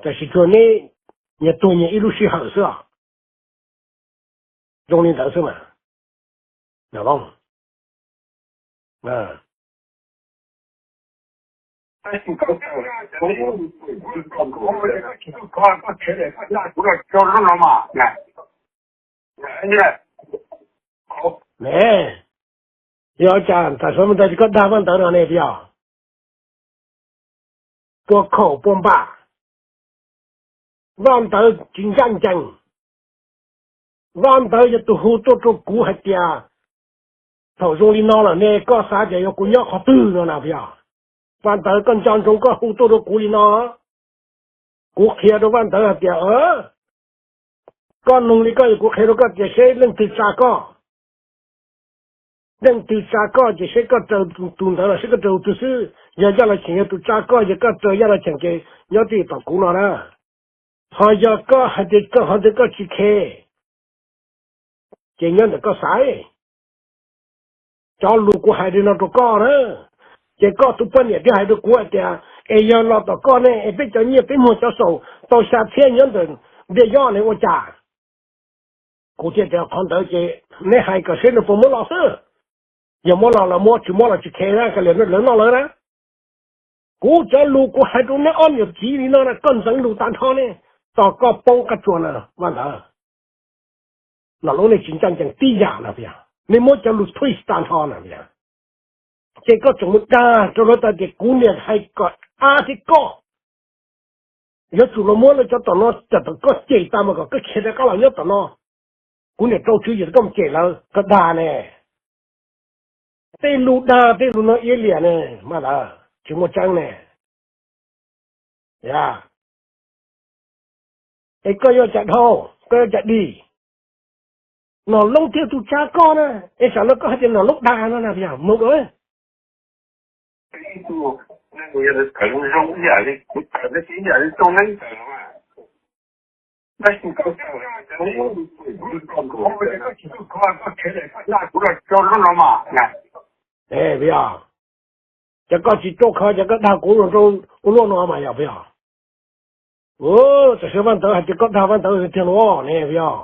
Tam sis tsuas neb nyias tuag nyias ib lub sij hawm xwb os. Zoo li ntawd xwb mas. Ne, yog cas tam sim no koj dag Vaj Ntawv no ne, puas yog? Puas khaum puas npam? Vaj Ntawv tsis ncaj ncees. Vaj Ntawv yog tus hu tuaj rau kuv hais tias thaum zoo li no lawm ne koj xav tias yuav kuv nyob qhov twg no na, puas yog? Vaj Ntawv koj nco ntsoov koj hu tuaj rau kuv li no. Kuv qhia rau Vaj Ntawv hais tias koj nug li koj, kuv qhia rau koj tias seb leej twg tsa koj. Leej twg tsa koj ces seb koj raws tus ntawd los seb koj raws tus twg xwb. Yog Yaj Los Cheem yog tus tsa koj ces koj raws Yaj Los Cheem ces nyob twj ywm tom kuv no na. Ho yog koj hais tias koj qhov twg koj tsis khe, ces nyob ntawm koj xaiv. Cov lus kuv hais li no rau koj na, ces koj tus poj niam thiaj hais rau kuv hais tias, es yog los tom koj ne es peb cov nyiaj peb muag cov xaum tau xya txhiab nyob ntawm Ntiaj Yob ne ua cas? Kuv thiaj tias qhov ntawd ces neb hais kom seb nws puas muab los xwb. Yog muab los los muab, tsis muab los tsis khe na, lawv noj lawv na. Kuv cov lus kuv hais rau neb ob niam txiv li no na, koj ntxeev lus tag nrho ne, tos koj poob qab tsuas na Vaj Ntawv. Nom Loob nej tsis ncaj ncees tib yam no, puas yog? Nej muab cov lus twist tag nrho na, puas yog? Ces koj tseem mus dag rau lawv tas tias kuv niam hais kom ab thiab koj yuav tsum los muab lawv cov tom no, cov tom koj cem tas mas kom koj khiav rov qab los nyob tom no. Kuv niam rau tswv yim koj mus cem lawv, koj dag ne. Tej lus dag tej lus no iab liam ne, Vaj Ntawv, tsis muaj tseeb ne. Es koj yuav cas dhau, koj yuav cas dim? Nom Loob thiaj tus tsa koj na, es sam no koj hais tias Nom Loob dag no na, puas yog? Mus Puas yog? Ces koj tsis rau kho ces koj dag kuv rau ua luaj no mas yog puas yog? Tam sim Vaj Ntawv hais tias koj dag Vaj Ntawv tiag los ne puas yog?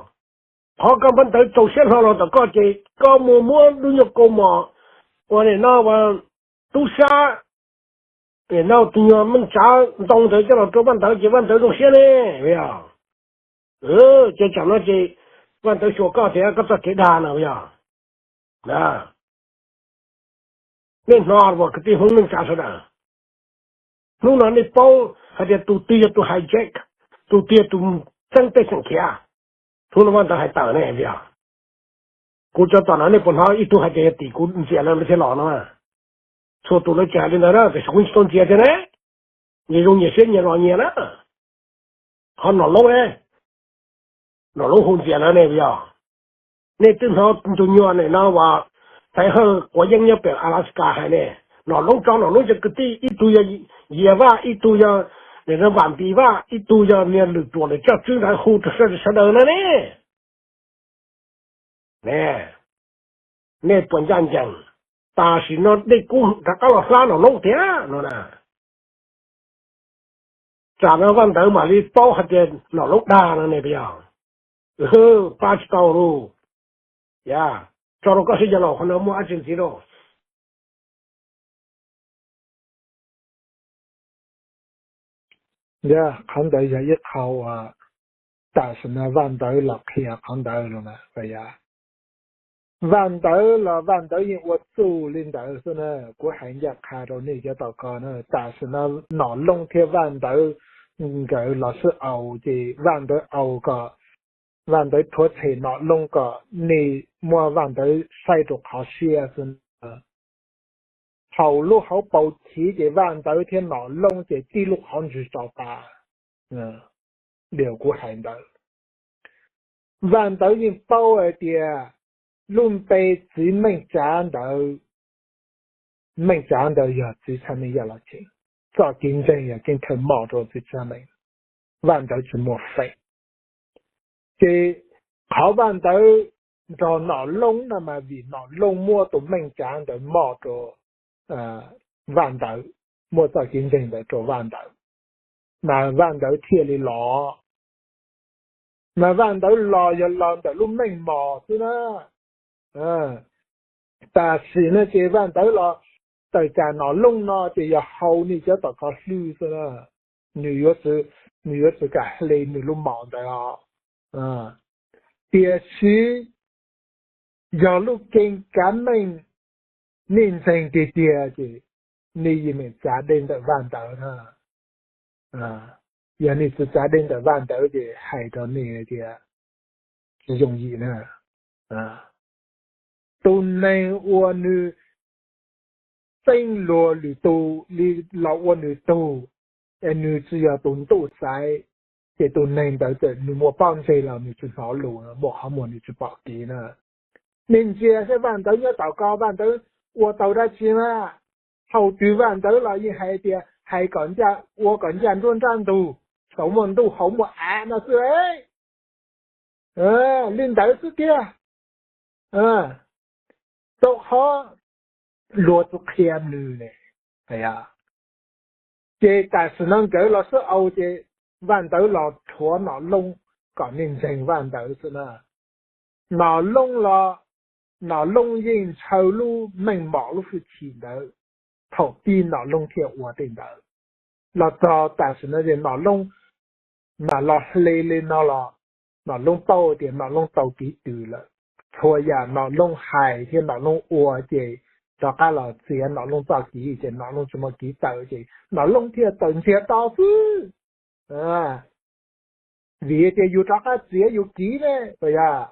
Qhov koj Vaj Ntawv txaus siab hlo los tom koj ces koj mus muab lub nyuag kaus mom uas nim no tub sab, nim no tus nyuag meej tsav ntoo ntawd coj los rau Vaj Ntawv ces Vaj Ntawv zoo siab ne puas yog? Ces tsam no ces Vaj Ntawv xyuas koj tias koj txoj kev dag no puas yog? Nej hnov, kwv tij Hmoob neej tsa sawv daws, hnub no nej paub hais tias tus twg yog tus hijack, tus twg yog tus txeeb pej xeem khiav. Hnub no Vaj Ntawv hais tawm ne puas yog? Kuv cov tom no nej puas hnov ib tug hais tias yog tim kuv ntxias lawv lawv thiaj los no? Txhua tus lawv tsis hais li ntawd na, tiam sis kuv tsis tau ntxias thiab ne. Nyias zoo nyias siab nyias los nyias na. Qhov Nom Loob ne, Nom Loob hu ntxias lawv ne puas yog? Nej twb hnov tus nyuag nim no uas Taiv Hawj quav yeeb nyob pem Alaska hais ne, Nom Loob tso Nom Loob cov kwv tij, ib tug yog Yias Vaj, ib tug yog nim no Vam Npis Vaj, ib tug yog niag lwm ruam lwm coj tswb ntawd hu rau sawv daws no ne. Ne, nej puas ncaj ncees? Tam sim no dej kub rov qab los hlab Nom Loob tiag no na. Tsam no Vaj Ntawv mam li paub hais tias Nom Loob dag no ne puas yog? Pab tsis tau lauj. Yog, tso rau koj sib cog los qhov no muaj dab tsi ntxiv lauj? Yog, qhov ntawd yog ib qho uas tam sim no Vaj Ntawv los qhia qhov ntawd los mas, Vaj Ntawv los Vaj Ntawv yeej ua txuj li ntawd xwb na. Kuv hais ncaj qha rau nej cov tom ko na, tam sim no Nom Loob thiab Vaj Ntawv nkawd los sib aus ces Vaj Ntawv aus kom, Vaj Ntawv rhuav tshem Nom Loob kom nej muab Vaj Ntawv saib rau qhov siab xwb na. haus lub hauv paus chiv ces Vaj Ntawv thiab Nom Loob ces tib lub qhov ntswg tso tas. Li kuv hais ntawd, Vaj Ntawv yeej paub hais tias lub npe txiv Meej Tsav ntawd, Meej Tsav ntawd yog txiv Txhiaj Meej Yaj Los Cheem, txoj kev ntseeg yog Keeb Thawj mom rau txiv Txhiaj Meej, Vaj Ntawv tsis muaj feem. Ces qhov Vaj Ntawv nrog Nom Loob no mas vim Nom Loob muab tus Meej Tsav ntawd mom rau Vaj Ntawv, muab txoj kev ntseeg ntawd rau Vaj Ntawv, mas Vaj Ntawv thiaj li los. Mas Vaj Ntawv los yog los ntawm lub meej mom xwb na. Tam sim no ces Vaj Ntawv los tawm tsam Nom Loob no ces yog haus nej cov tom ko hlwb xwb na. Nws yuav tsum, nws yuav tsum kam hle nws lub mom ntawd os. Tiam sis yog lub keeb kav meej nej ntseeg tiag tiag ces nej yeej meem txav dej ntawm Vaj Ntawv na. Yog nej tsis txav dej ntawm Vaj Ntawv ces hais rau nej tias tsis yooj yim na. Tus neeg uas nws txeeb luag lwm tus li los ua nws tug, es nws tsis yog tus ntuj xaiv, ces tus neeg ntawd txawm nws muaj pob ntseg los nws tsis hnov lus, muaj qhov muag nws tsis pom kev na. Nej ntsia saib Vaj Ntawv nyob tom ko Vaj Ntawv ua tau dab tsi mas. Thaum twg Vaj Ntawv los yeej hais tias hais kom ncaj, ua kom ncaj nruab nrab ntug, saum muaj ntuj hauv muaj av no xwb. Li ntawd xwb tiag. Rau qhov luag tsis qhia nws ne. Ces tam sim no nkawd los sib au ces Vaj Ntawv los rhuav Nom Loob kom nej ntseeg Vaj Ntawv xwb na. Nom Loob los, Nom Loob yeej ntshaw lub meej mom lub hwj chim ntawd thaum pib Nom Loob thiaj ua tej ntawd. Los txog tam sim no ces Nom Loob mam los hle li no los Nom Loob paub tias Nom Loob tau kev tws lawm. Txhua yam Nom Loob hais thiab Nom Loob ua ces rov qab los txiav Nom Loob txoj kev ces Nom Loob tsis muaj kev tawm ces Nom Loob thiaj tawm ntsiag to xwb. Vim tias yus rov qab txiav yus kev ne, yog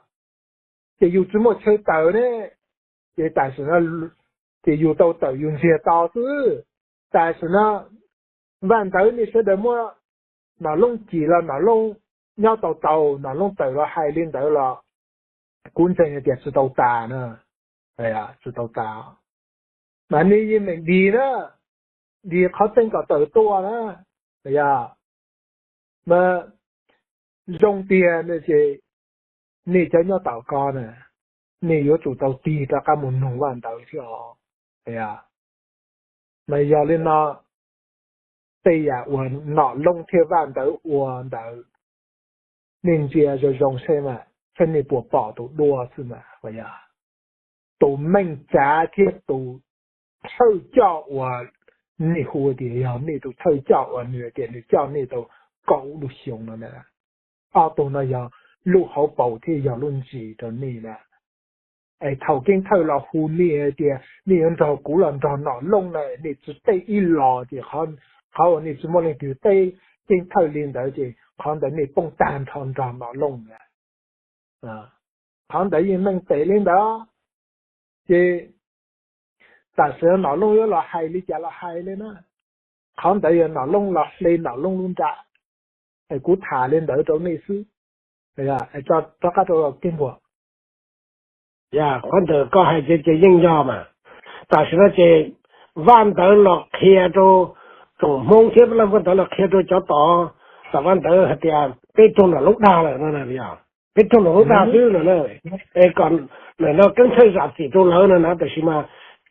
ces yus tsis muaj chaw tawm ne, ces tam sim no ces yus tau tawm yus ntsiag to xwb. Tam sim no Vaj Ntawv nej sawv daws muab Nom Loob cim los Nom Loob nyob tau tau, Nom Loob tawm los hais li ntawd los kuv ntseeg tias tsis tau tas na, tsis tau tas. Mas nej yeej meem dig na, dig qhov tseeb kom tawm tuaj na, yog mas zoo tiag ces nej cov nyob tom ko na, nej yuav tsum tau tig rov qab mus nug Vaj Ntawv thiab os. Mas yog li no, tej yam uas Nom Loob thiab Vaj Ntawv ua ntawd, nej ntsia zoo zoo seb mas saib nej puas pom tus duab xwb mas. Tus Meej Tsav thiab tus thawj coj uas nej hu tias yog nej tus thawj coj uas nws tias nws coj nej tau kaum lub xyoo no na, ob tug no yog lub hauv paus thiab yog lub ntsis rau nej na. Es thaum Keeb Thawj los hu nej hais tias nej yuav nrog kuv los nrog Nom Loob na, nej tsis teb ib los ces qhov uas nej tsis muaj leej twg teb Keeb Thawj li ntawd ces qhov ntawd nej poob tag nrho nrog Nom Loob na. Qhov ntawd yeej meej pem li ntawd. Ces tam sim no Nom Loob yuav los hais li cas los hais li na. Qhov ntawd yog Nom Loob los hle Nom Loob lub nra, es kuv tham li ntawd rau nej xwb. Rov qab rau Keeb Npuag. Yog qhov ntawd koj hais ces yeej yog mas. Tam sim no ces Vaj Ntawv los qhia rau, tsoom Hmoob thiab Vaj Ntawv los qhia rau cov tod, tam Vaj Ntawv hais tias peb raug Nom Loob dag lawm no, peb raug Nom Loob dag xwb no. Es kom nim no Keeb Thawj zam txim rau lawv no na, tab sis mas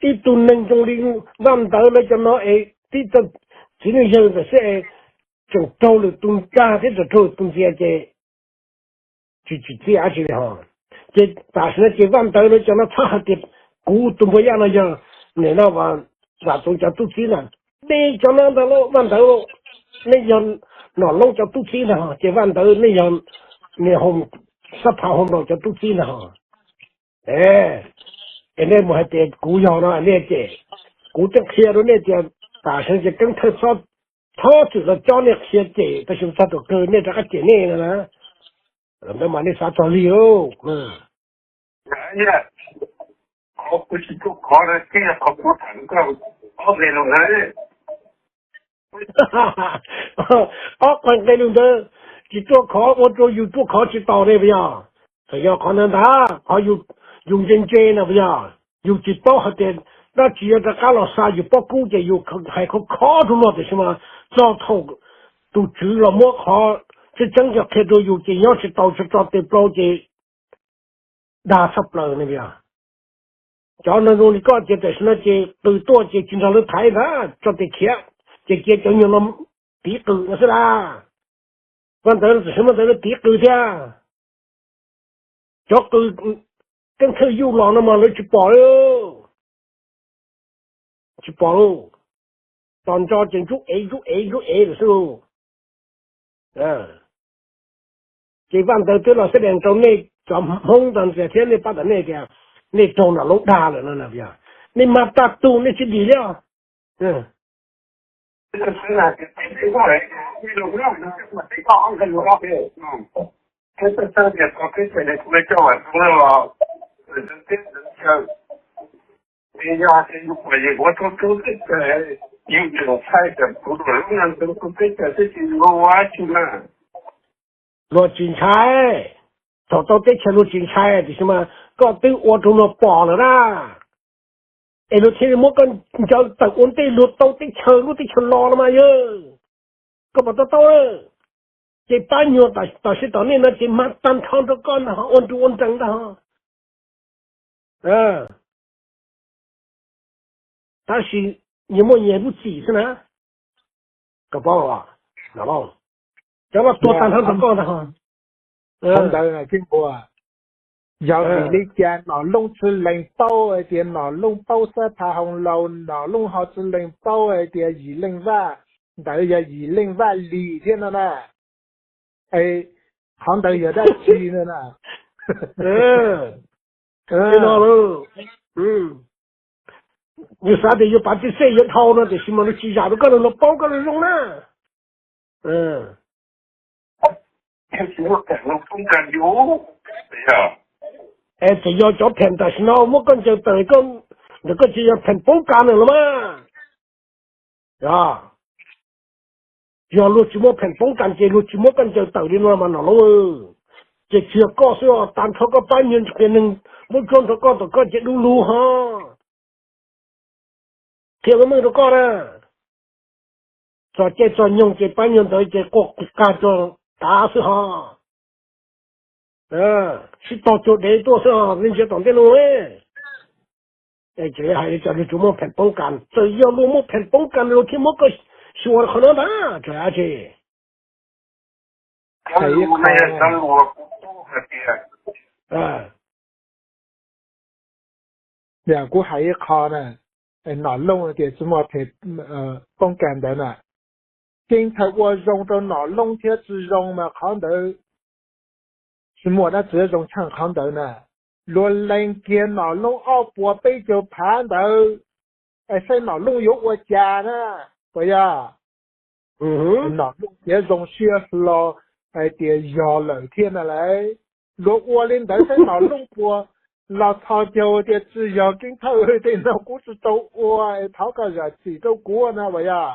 ib tug neeg zoo li Vaj Ntawv lawv cov no es tib tug txiv neej yawg ntawd xwb es tseem raug lwm tus dag thiab tseem raug lwm tus ntxias ces tsis tsim txiaj dab tsi li ho. Ces tam sim no ces Vaj Ntawv lawv cov no txhob hais tias kuv tus Npuag Yaj no yog nim no Vam Txoov cov tub txib na. Nej cov no ntag lauj, Vaj Ntawv, nej yog Nom Loob cov tub txib ntag ho, ces Vaj Ntawv nej yog niam Hoo, Sab Pha Hoo Nplaum cov tub txib ntag ho. Es nej mus hais tias kuv yog no nej cem, kuv twb qhia rau nej tias tam sim no ces Keeb Thawj txhob txwm los coj nej qhia cem, tab sis txog thaum kawg nej rov qab cem nej no na. Ntawd mas nej xav txog li lauj. Qhov kuv tsis tu qhov no tib yog qhov kuv tham rau koj. Ob qhov nqe lus ntawd tsis ruaj khov, ua rau yus ruaj khov tsis taus ne puas yog? Txawm yog qhov ntawd ntag, qhov yus ntse ntse na puas yog? Yus tsis paub hais tias dab tsi yuav rov qab los xa yus pob kub ces yus hais khov khov rau luag, tiam sis mas txog thaum tus tswv los muab qhov tseeb tseeb cov qhia rau yus ces nyob tsis tau, tso tso tes plaub ces dag tshaj plaws ne puas yog? Cov no zoo li koj ces tam sim no ces qws tuaj ces tsis nrog lawv thaiv ntag, tso tes khiav, ces cia cov nyuag no tiv qws no xwb las. Vaj ntawd tam sim no ntawd lawv tiv qws thiab. Cov qws keeb thawj yuj los no mas lawv tsis pom li, tsis pom lauj. Tos ntso ces ntsuj ev ntsuj ev ntsuj ev lawm xwb lauj. Ces vaj ntawd twb los xab dees rau nej cov Hmoob ntawd thiab nej pab tom nej tias nej raug nom loob dag lawm no na, yog nej mag tag tug nej tsis dim li os. Luag tsis ntshai, thaum tau teb chaws luag tsis ntshai, tiam sis mas koj twb ua rau luag pom lawm na. Es luag thiaj li muab koj ncaws tawm ua ntej luag tau teb chaws, lub teb chaws los no mas yog koj pom tau tau. Ces pab nyuag tam sim tom nej no ces mag tag nrho rau koj ntag, ua nrug ua nrees ntag. Tab sis nyias muaj nyias lub txim xwb na. Koj paub los, cov no tuag tag nrho rau koj ntag. Qhov ntawd na Ceeb Npua, yog vim li cas Nom Looj tsi lees paub hais tias Nom Looj paub xab pha hoo laus, Nom Looj ho tsi lees paub hais tias Yim Leej Vaj ntawd yog Yim Leej Vaj Lis thiab no na? Es qhov ntawd yog dab tsi no na? Li no, nws xav tias yuav pav tib xej yuav dhau no tiam sis mas nws tsis zam rau koj, nws los paub koj zoo zoo na. Es txawm yog cov pheem tam sim no muab koj ncaws tawm, ntawm koj tsis yog pheem poob kas na los mas. Yog luag tsis muaj pheem poob kas ces luag tsis muab koj ncaws tawm li no mas Nom Looj. Ces tsis yog koj xwb, tag nrho koj pab nyuag ntsis qias neeg muab tsuab nrog koj tom koj ces du lug ho. Qhia meej rau koj na, txog caij txog nyoog ces pab nyuag ntawd ces quaj qw qag rau tav xwb ho. Sib tog cuag dev tuaj xwb ho, nej ntsia tom ntej no. Es hais li cas luag tsis muaj pheem poob kas, txawm yog luag muaj pheem poob kas luag thiaj muab koj xyuas qhov no ntag, tsis hais dab tsi. Yog kuv hais ib qho na, Nom Looj tias tsis muaj pheem poob kas ntawd na, Ceeb Thawj ua zoo rau Nom Looj thiab tsis zoo mas qhov ntawd tsis muaj dab tsi zoo tshaj qhov ntawd na. Luag lees kiag Nom Looj ob puas peb caug phav ntawd, es saib Nom Looj yuav ua cas na, puas yog? Nom Looj tias zoo siab hlo hais tias yog lawm thiab na lauj. Luag ua li ntawd saib Nom Looj puas los txhos caug tias tsis yog Ceeb Thawj, tej no kuv tsis tau ua, thov koj zam txim rau kuv na, puas yog?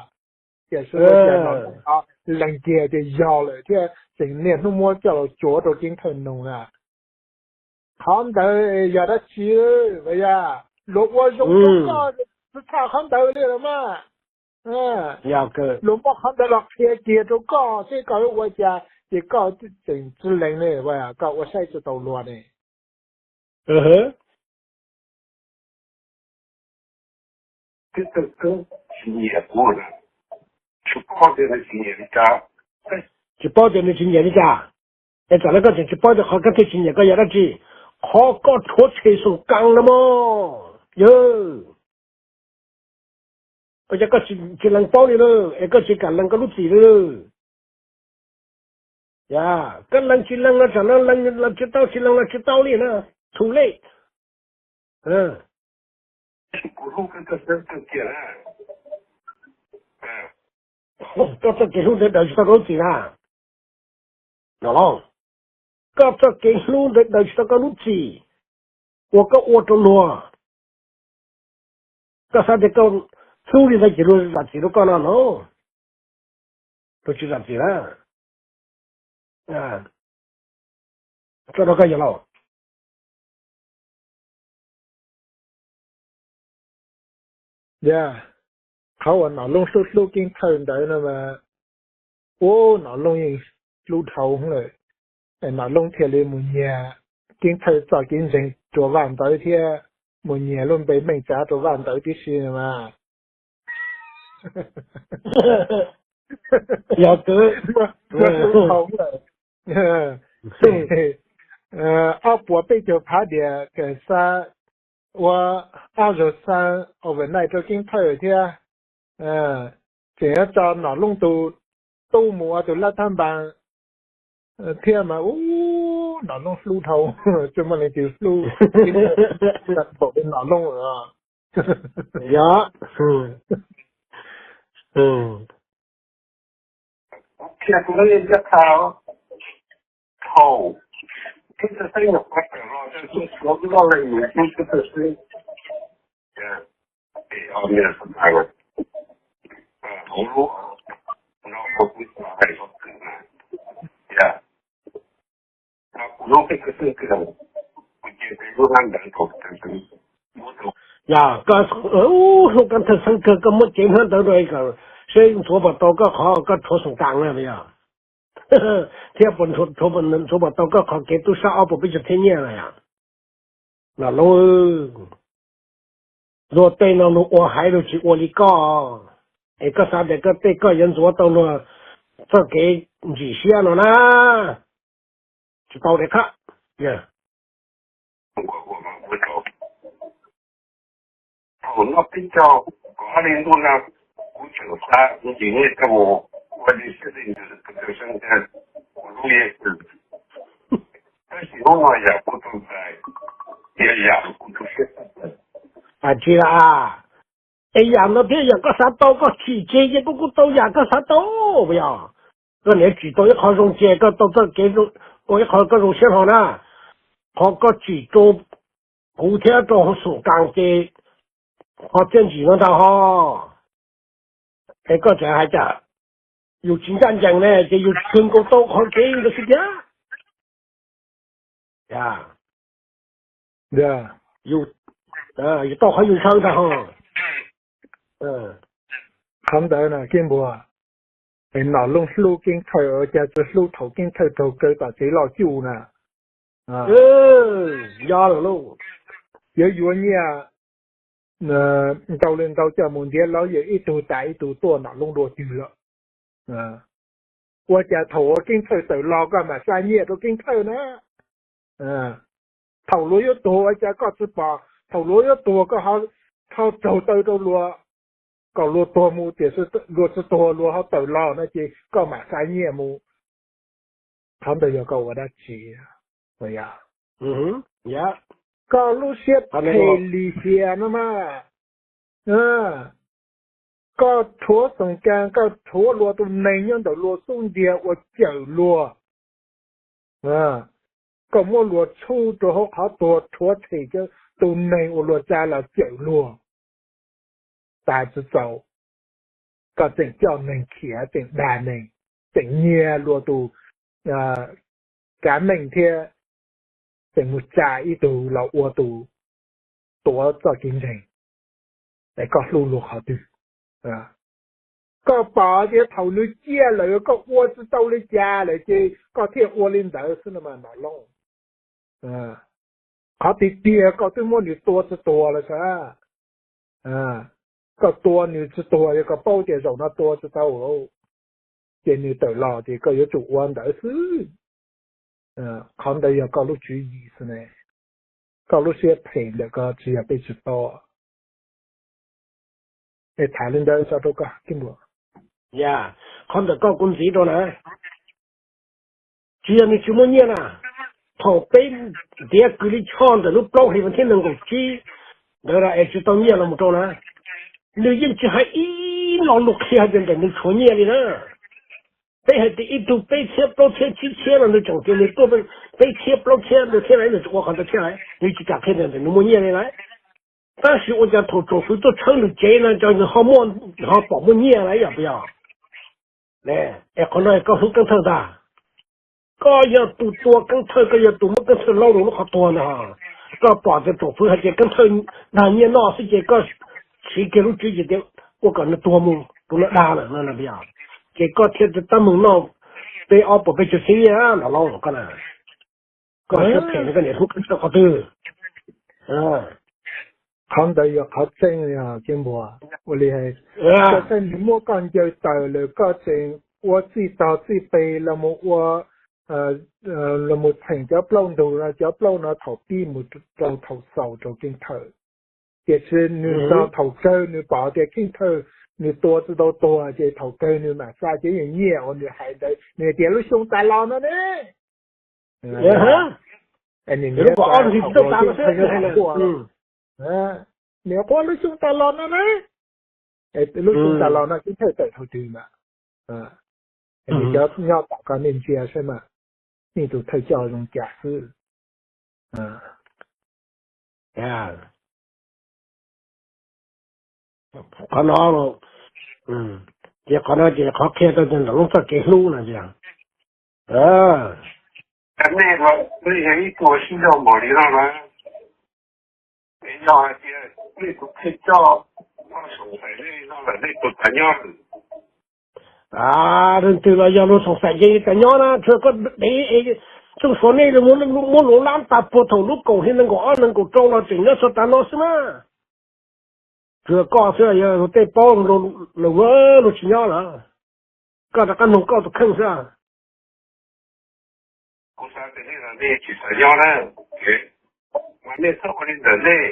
Tiam sis ua cas Nom Looj lees kiag tias yog lawm thiab tseem niaj hnub muab coj los tsuav rau Ceeb Thawj nug na. Qhov ntawd yog dab tsi, puas yog? Luag ua zoo rau koj tsis txhaj qhov ntawd li los mas. Luag muab qhov ntawd los qhia kiag rau koj seb koj yuav ua cas ces koj tseem tsis lees ne, koj ua saib tsis taus luag ne. Tsis paub tias nws tsis nyiam li cas. Es tam no koj tseem tsis paub tias qhov koj thiaj tsis nyiam koj yog dab tsi? Qhov koj rhuav tshem xoom kas no mog. Yog ua cas koj tsis lees paub li lawm es koj tsis kam lees koj lub txim li lawm? Koj lees tsis lees no tsam no lees los tsis tau, tsis lees los tsis tau li na. Too late. Koj txoj kev hlub ntawd daws tsis tau koj lub txim na. Los, koj txoj kev hlub ntawd daws tsis tau koj lub txim uas koj ua rau luag. Koj xav tias koj Xub li ntawd ces luag zam txim rau koj no no, luag tsis zam txim na. Tso rau koj yog lauj. Yog qhov uas Nom Looj hlub hlub Keeb Thawj ntawd no mas, ub, Nom Looj yeej hlub dhau lawm, Nom Looj thiaj li mus nyiag Keeb Thawj txoj kev ntseeg rua Vaj Ntawv thiab mus nyiag lub npe Meej Tsav rua Vaj Ntawv tib si mas. Yog kawg, hlub dhau lawm. Ob puas peb caug phav dias kawm xa ua ob zaug xa overnight rau Keeb Thawj thiab, tseem yuav tso Nom Looj tus tub mus ua tus lab thab npas thiab mas, ub, Nom Looj hlub dhau, tsis muaj leej twg hlub thaum li Nom Looj lawm. Yog. Yog, koj hlub Keeb Thawj xeeb kawg, koj muab cev hnab ntawd rau seb ntxuav puas tau koj qhov koj rhuav xoom kas na yog, thiab puas ntxuav puas tau koj qhov kev tub sab ob puas peb caug txhiab nyiaj na yog. Nom Looj, luag tej no luag ua haiv luag tsis ua li koj, es koj xav tias koj tej koj yuav ntxuav tau luag txoj kev ntsim siab no na, tsis tau li qab. Thaum no peb caug kaum ob hli ntuj no, kuv tseem xa ntsis nyiaj coj mus ua delivery ntawm kuv lub, tab sis hnub no yam kuv tus ntxhais, yam kuv tus siab tsis a, es yam no thiab yam koj xav tau koj tsim tseg ces kuv kuj tau yam koj xav tau, puas yog? Koj niam tsim tau ib qho zoo ces koj tau txoj kev ua ib qho koj zoo siab hlo na. Qhov koj tsim rau kuv thiab rau hauv xoom kas ces qhov txiaj ntsim no ntag ho. Es koj tseem hais tias yus tsis ncaj ncees ne ces yus tsis kawg nkaus tau qhov kev ntawd xwb tiag. Yus tau qhov yus ntshaw ntag ho. Qhov ntawd na Keeb Npua, Nom Looj hlub Keeb Thawj ua cas tsis hlub thaum Keeb Thawj raug kaw tom tsev loj cuj na. Yog lawm lauj, yuav yuav nyiaj ntau li ntau coj mus ntiav lawm, yog ib tug tas ib tug tuaj Nom Looj dua twg lawm. Ua cas thaum uas Keeb Thawj tawm los koj mam xa nyiaj rau Keeb Thawj na? Thaum luag yuav tuag ua cas koj tsis pom, thaum luag yuav tuag koj ho raug taw rau luag, kom luag tuag mus tiam sis luag tsis tuag luag ho tawm los no ces koj mam xa nyiaj mus. Qhov ntawd yog koj ua dab tsi? Koj lub siab phem lim hiam no mas. Koj rhuav xoom kas, koj rhuav luag tus neeg nyob ntawm luag xub ntiag ua cawm luag. Koj muab luag txhub rau hauv qhov tuag, rhuav tshem tus neeg uas luag tsa los cawm luag. Tas tsis txaus, koj tseem coj neeg khiav, tseem dag neeg, tseem nyiag luag tus kav meej thiab tseem mus tsa ib tug los ua tus tuav txoj kev ntseeg, es koj hlub luag qhov twg? Koj pom tias thaum nws ciaj lawm koj ua tsis tau li cas lawm ces koj thiaj ua li ntawd xwb no mas Nom Looj. Qhov tiag tiag koj twb muab nws tua tsis tuag los sav. Koj tua nws tsis tuag, yog koj paub tias zaum no tua tsis tau, ces nws tawm los ces koj yuav tsum ua ntawd xwb. Qhov ntawd yog koj lub tswv yim xwb ne. Koj lub siab phem ntawm koj tsis yog peb tsis paub. Es tham li ntawd tso rau koj Keeb Npua. Qhov ntawm koj kuv ntxiv rau na, tsis yog nws tsis muaj nyiaj na. Thaum peb ntiav kws li choj ntawm lub plaub hlis vas thib nees nkaum tsib ntawd es tsis tau nyiaj los mus rau na, nws yeej tsis hais ib lo lus qhia hais tias ntawm nws tshuav nyiaj li na. Peb hais tias ib tug peb txhiab plaub txhiab tsib txhiab los nws tseem tias nws tuaj peb txhiab plaub txhiab nws thiaj li, nws tsis ua qhov ntawd thiaj li, nws tsis kam qhia tias ntawm nws muaj nyiaj li lawm. Tab sis ua cas thaum tsoom fwv tuaj tshawb nws tsev no cov nws ho muaj, ho pom muaj nyiaj lawm yog puas yog? Es qhov no koj hlub Keeb Thawj ntag. Koj yog tus tua Keeb Thawj, koj yog tus muab Keeb Thawj laub rau lub qhov tuag ntag. Koj pom tias tsoom fwv hais tias Keeb Thawj dag nyiaj noj xwb ces koj siv kiag lub tswv yim tias ua kom nws tuag mus, tus no dag lawm no puas yog? Ces koj thiaj tab meeg noj peb ob puas peb caug txhiab nyiaj no lauj koj na. Koj siab phem no koj niam hlub Keeb Thawj qhov twg? Qhov ntawd yog qhov tseeb, Ceeb Npua. Ua li, koj txawm nws muab koj ncaws tawm lawm koj tseem ua txij tog txij peg los mus ua, los mus txheem cov plaub ntug no, cov plaub no thaum pib mus rau thaum xaus rau Keeb Thawj. Tiam sis nws txog thaum kawg nws pom tias Keeb Thawj nws tua tsis tau tuag ces thaum kawg nws mam xa cov nyiaj uas nws hais ntawd, nws tias lub xyoo tas los no ne. Nws niam, niam quab lub xyoo tas los no na, lub xyoo tas los no Keeb Thawj tawm thaum twg mas, nws cov nyob tom koj nej ntsia saib mas, nej tus thawj coj zoo cas xwb. Qhov no, ces qhov no ces qhov qhia tau tias Nram Loob txoj kev hlub no tias, nej los nej yog ib tug sib zog npaum li no na, es yog hais tias nej tus thawj coj xoom xaim nej no lawm nej puas tas nyob? Leej twg los yog luag xoom xaim ces tas nyob na, tsuas koj dev tsooj suav nej muab luag lab tas puag thaum lub kaum hli nees nkaum ob nees nkaum rau los tseem nyob txog tav no xwb na. Tsuas koj xwb yog luag tej paub, luag tsis nyob lawm. Koj rov qab nug koj tus kheej xwb. Kuv xav tias nej los nej tsis xav nyob na, mas nej txhob ua li ntawm nej.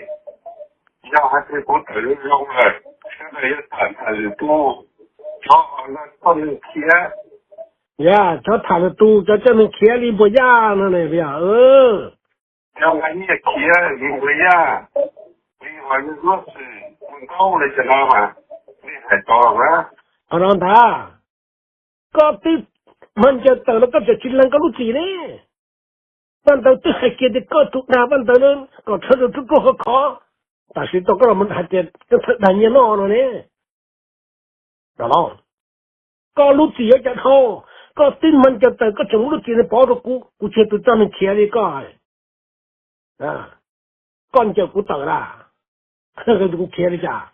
Yog hais tias kuv tawm zoo lawm, sawv daws yuav tham tham lwm tus, cov no coj neeg khiav. Yog cov tham lwm tus, cov coj neeg khiav li Npuas Yaj no ne, yog cov nqa nyiaj khiav li Npuas Yaj, li uas nws lub xwm ua ntaub li cov no mas, nej hais tau los na. Qhov no ntag, koj twb mag ncaws tawm los koj tseem tsis lees koj lub txim ne. Vaj ntawd twb hais kiag tias koj tus dag vaj ntawd kom rhawv rau rub ruaj khov khov, tam sim tau koj los hais tias koj thawj dag nyiaj noj no ne. Koj lub txim yuav cas dhau, koj twb mag ncaws tawm koj tseem muab lub txim no pov rau kuv, kuv tsis yog tus coj neeg khiav li koj. Koj ncaws kuv tawm lawm, kuv khiav li cas?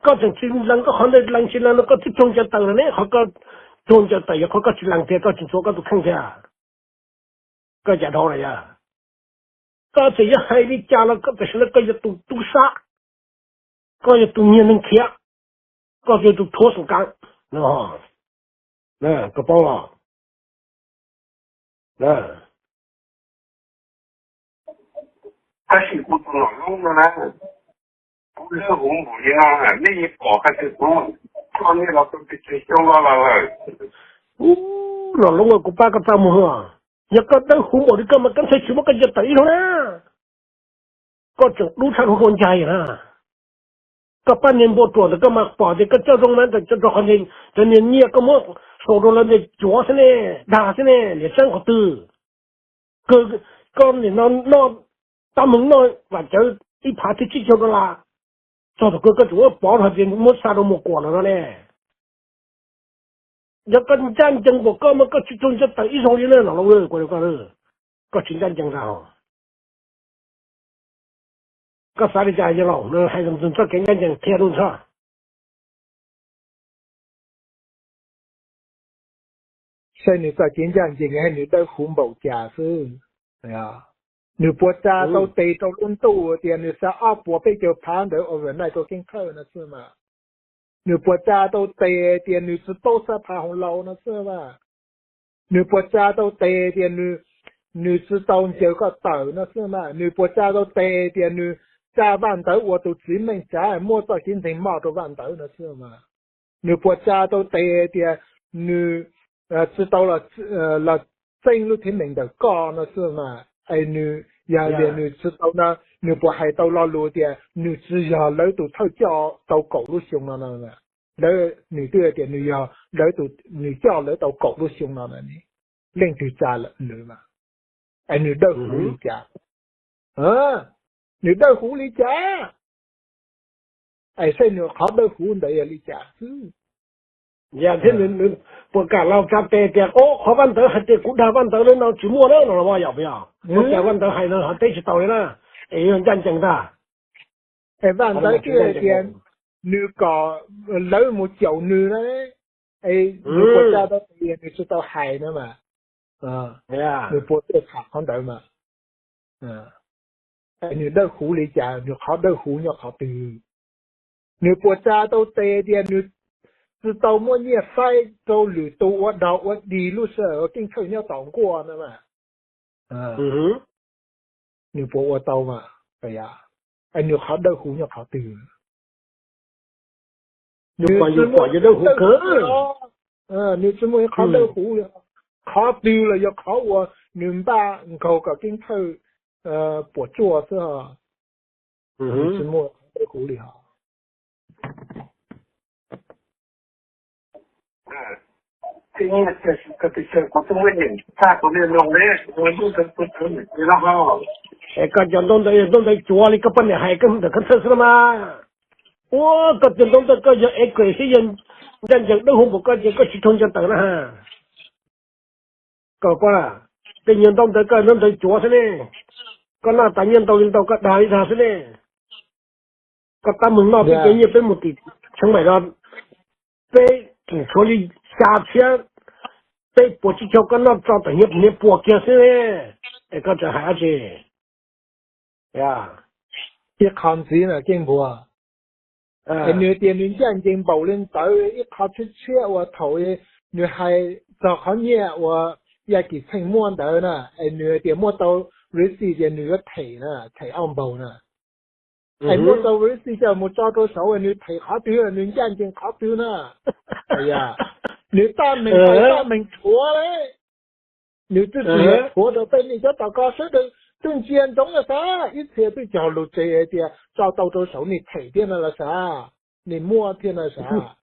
Koj tseem tsis lees koj qhov ntawd, lees tsis lees no koj twb raug ncaws tawm lawm ne, qhov koj raug ncaws tawm yog qhov koj tsis lees thiab koj tsis ntxuav koj tus kheej thiab. Koj cas dhau lawm yog? Koj txawm yuav hais li cas los tam sim no koj yog tus tub sab, koj yog tus nyiag neeg khiav, koj yog tus thuav xeem kav, koj paub los? Tab sis kuv tus Nom Loob no na, kuv dawb huv npaum li no, nej yeej pom hais tias kuv coj nej los tau pes tsawg xyoo no los lawm. Ub, Nom Loob, kuv pab koj txaj muag, yog koj dawb huv npaum li koj mas Keeb Thawj tsis muab koj ncaws tawm ib zaug na. Koj tseem dub tshaj lub hau ncai na. Koj pab niag npua ruam ntawd koj mas pom tias koj coj zoo mas ntawm cov rau qhov, cov niag nyiaj koj muab faus rau lawv ntawd cuav xwb ne, dag xwb ne, niam tseeb qhov twg? Kawg, koj nim no noj, tab meeg noj vam cawv ib phav thiab tsib caug dollar, txog thaum kawg koj tseem muab pov rau tias muab xa rau Muas Kuam lawm no ne. Yog koj ncaj ncees npaum koj mas koj tsis raug ncaws tawm ib zaug li na Nom Loob, kuv, koj tsis ncaj ncees ntag. Koj xav li cas yog los hais txoj kev ncaj ncees qhia rau ntag. Saib nws txoj kev ncaj ncees, nws dawb huv npaum cas xwb. Nws puas tsa tau tes rau lub ntuj tias nws xa ob puas peb caug phav ntawd overnight rau Keeb Thawj no xwb mas? Nws puas tsa tau tes tias nws tsis paub xab pha hauv laus no xwb mas? Nws puas tsa tau tes tias nws tsis tau ncaws koj tawm no xwb mas? Nws puas tsa tau tes tias nws tsa vaj ntawv ua tus txiv meej tsav muab txoj kev ntseeg moj rau vaj ntawv no xwb mas? Nws puas tsa tau tes tias nws tsis tau los txeeb lub thib nees ntawm koj no xwb mas? Es nws, yog tias nws tsis tau no, nws puas hais tau lo lus tias nws tsis yog lawv tus thawj coj tau kaum lub xyoo no no? Lawv, nws twb tias nws yog lawv tus, nws coj lawv tau kaum lub xyoo no no ne. Leej twg tsa lawm nws mas? Es nws dawb huv li cas? Nws dawb huv li cas? Es saib nws qhov dawb huv ntawd yog li cas xwb. Yog thiab nws puas kam los tsa tes tias, o, qhov vaj ntawd hais tias kuv dag vaj ntawd li no tsis muaj na no los yog, puas kam vaj ntawd hais no ho teb tsis tau li na, es yog ncaj ncees ntag. Es vaj ntawd twb hais tias nws kom lawv mus caum nws na, es nws puas tsa tau tes nws tsis tau hais na mas, nws puas tuaj tham qhov ntawd mas. Nws dawb huv li cas, nws qhov dawb huv nyob qhov twg? Nws puas tsa tau tes tias nws tsis tau muaj nyiaj faib rau lwm tus ua dog ua dig lub sij hawm keeb thawj nyob tom nkuaj na mas? Nws puas ua tau mas? Nws qhov dawb huv nyob qhov twg? Nws tsis muaj dawb huv, nws tsis muaj ib qhov dawb huv li. Qhov twg los yog qhov uas nws npaj nkaug kom keeb thawj puas tsuaj xwb. Nws tsis muaj dawb huv li os. Es koj cov ntaub ntawv, ntaub ntawv cuav li koj poj niam hais koj ntawm khab thawj xwb no mas. Ua koj cov ntaub ntawv koj yog es kawm xwb yog ncaj ncees dawb huv npaum koj ces koj tsis raug nco ntawv na. Koj, koj, tej nyuag ntaub ntawv koj ntaub ntawv cuav xwb ne. Koj noj tas nyiaj ntau li ntau koj dag li dag xwb ne. Koj tab meeg noj peb cov nyiaj peb mus tim Tsheej Maim no, peb tseem tshuav li xya txhiab, peb puas tsib caug koj noj tso tom hniav hniav puas kiag xwb ne. Es koj tseem hais dab tsi? Ib qho ntxiv na Keeb Npua, es nws tias nws ncaj ncees npaum li ntawd, ib qho tshiab tshiab uas thaum nws hais txog qhov nyiaj uas Yaj Kim Txheej muab ntawd na, es nws tias muab tau receipt tias nws yuav them na, them auj npaug na. Es muab tau receipt coj mus tso rau saud, nws them qhov twg, nws ncaj ncees qhov twg na? Nws tab meeg hais tab meeg rhuav li. Nws twb tsis yog rhuav rau peb nej cov tom ko sawv daws twb ntsia ntsoov no sav, ib txhia twb cog lus tseg hais tias tso tau rau saud nej them thiab no los sav, nej muab thiab no sav.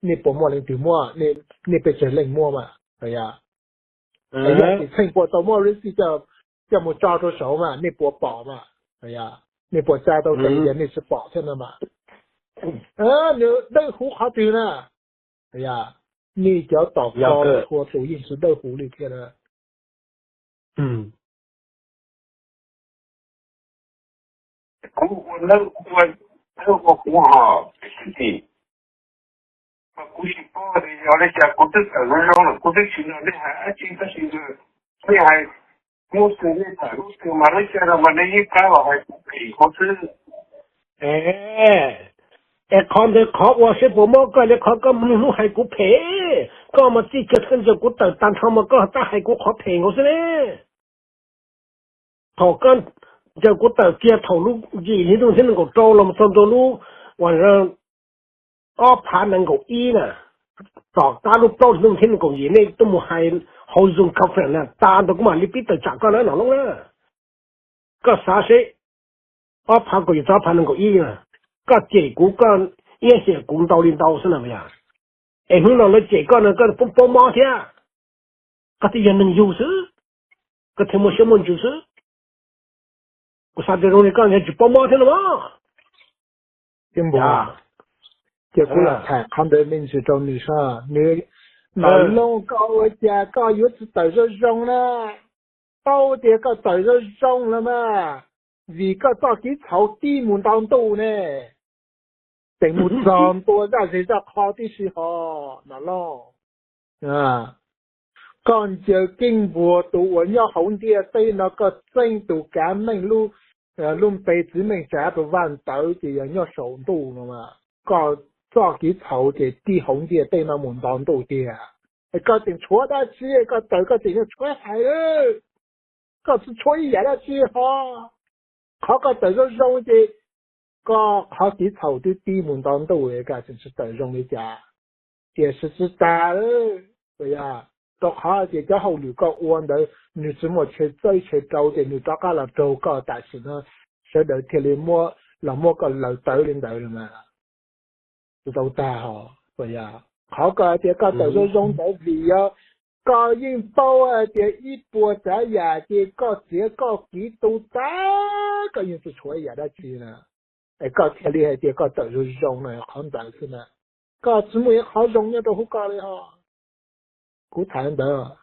Nej puas muaj leej twg muab, nej pes tsawg leej muab mas? Yog Yaj Kim Txheej puas tau muab receipt coj mus tso rau saud mas nej puas pom mas? Nej puas tsa tau tes tias nej tsis pom thiab no mas? Nws dawb huv qhov twg na? Nej cov tom ko txhua tus yeej tsis dawb huv li thiab na. Kuv ua nawb, ua nawb ua kuv hos, mas kuv tsis paub tias yog li cas kuv twb tawm zoo zoo lawm kuv twb tsis nrog nej hais dab tsi tab sis nej hais lub twg nej tawm lub twg mas lub caij no mas nej yeej pab los hais kuv phem kuv xwb. Es qhov ntawd qhov ua seb puas mob koj li qhov koj niaj hnub hais kuv phem, koj mas txij kiag thaum ntawd kuv tawm tag nrho mas koj tab hais kuv qhov phem nkaus xwb ne. Thaum koj ncaws kuv tawm kiag thaum lub yim hli ntuj thiab nees nkaum rau los txog ntua lub uas ob phav nees nkaum ib na, tom qab lub plaub hli ntuj thiab nees nkaum yim nej tuaj mus hais hauv Zoom conference na, tas ntawd kuv mam li pib tawm tsam koj na Nom Loob na. Koj xav seb, ob phav kaum yim txog ob phav nees nkaum ib na, koj cem kuv, koj iab hiam kuv ntau li ntau xwb na yog. Es hnub no lawv cem koj no koj paub mob thiab, koj thiaj yog neeg yug xwb, koj thiaj muaj siab muaj ntsws xwb. Kuv xav tias zoo li koj tsis paub mob thiab no mas. Ces kuv los tham qhov ntawd me ntsis rau nws saib, nws, Nom Loob, koj ua cas koj yuav tsis tawm zoo zoo na? Paub tias koj tawm zoo zoo los mas, vim koj txoj kev txhaum tib mus nto ntuj ne. Tseem mus txog ntua zaj zej zaj qho tib si ho, Nom Loob. Koj ncaws Keeb Npua tus uas nyob hauv ntiaj teb no, koj txeeb tus kav meej lub npe txiv meej tsav rau vaj ntawd ces yog nyob saum ntuj no mas, koj txoj kev txhaum ces tib hauv ntiaj teb no mus nto ntuj tiag. Koj tseem tshuav dab tsi, koj tawm koj tseem yuav tshuav hais, koj tsis tshuav ib yam dab tsi ho. Qhov koj tawm zoo zoo ces koj qhov kev txhaum twb tib mus nto ntuj, koj tseem tsis tawm zoo li cas? Tiam sis tsis tas, rau qhov tias cov hauj lwm koj ua ntawd nws tsis muaj tshe txawb tshe rau ces nws rov qab los raug koj tam sim no, sawv daws thiaj li los muab koj laws tawv li ntawd los mas. Tsis tau tag ho, yog qhov koj hais tias koj tawm zoo zoo ntawd vim yog koj yeej paub hais tias ib puas tsav yam ces koj txiav koj kiv tu tas, koj yeej tsis tshuav ib yam dab tsi na. Es koj thiaj li hais tias koj txawm zoo zoo no qhov ntawd xwb na. Koj tsis muaj ib qhov zoo nyob rau hauv koj li ho. Kuv tham ntawd.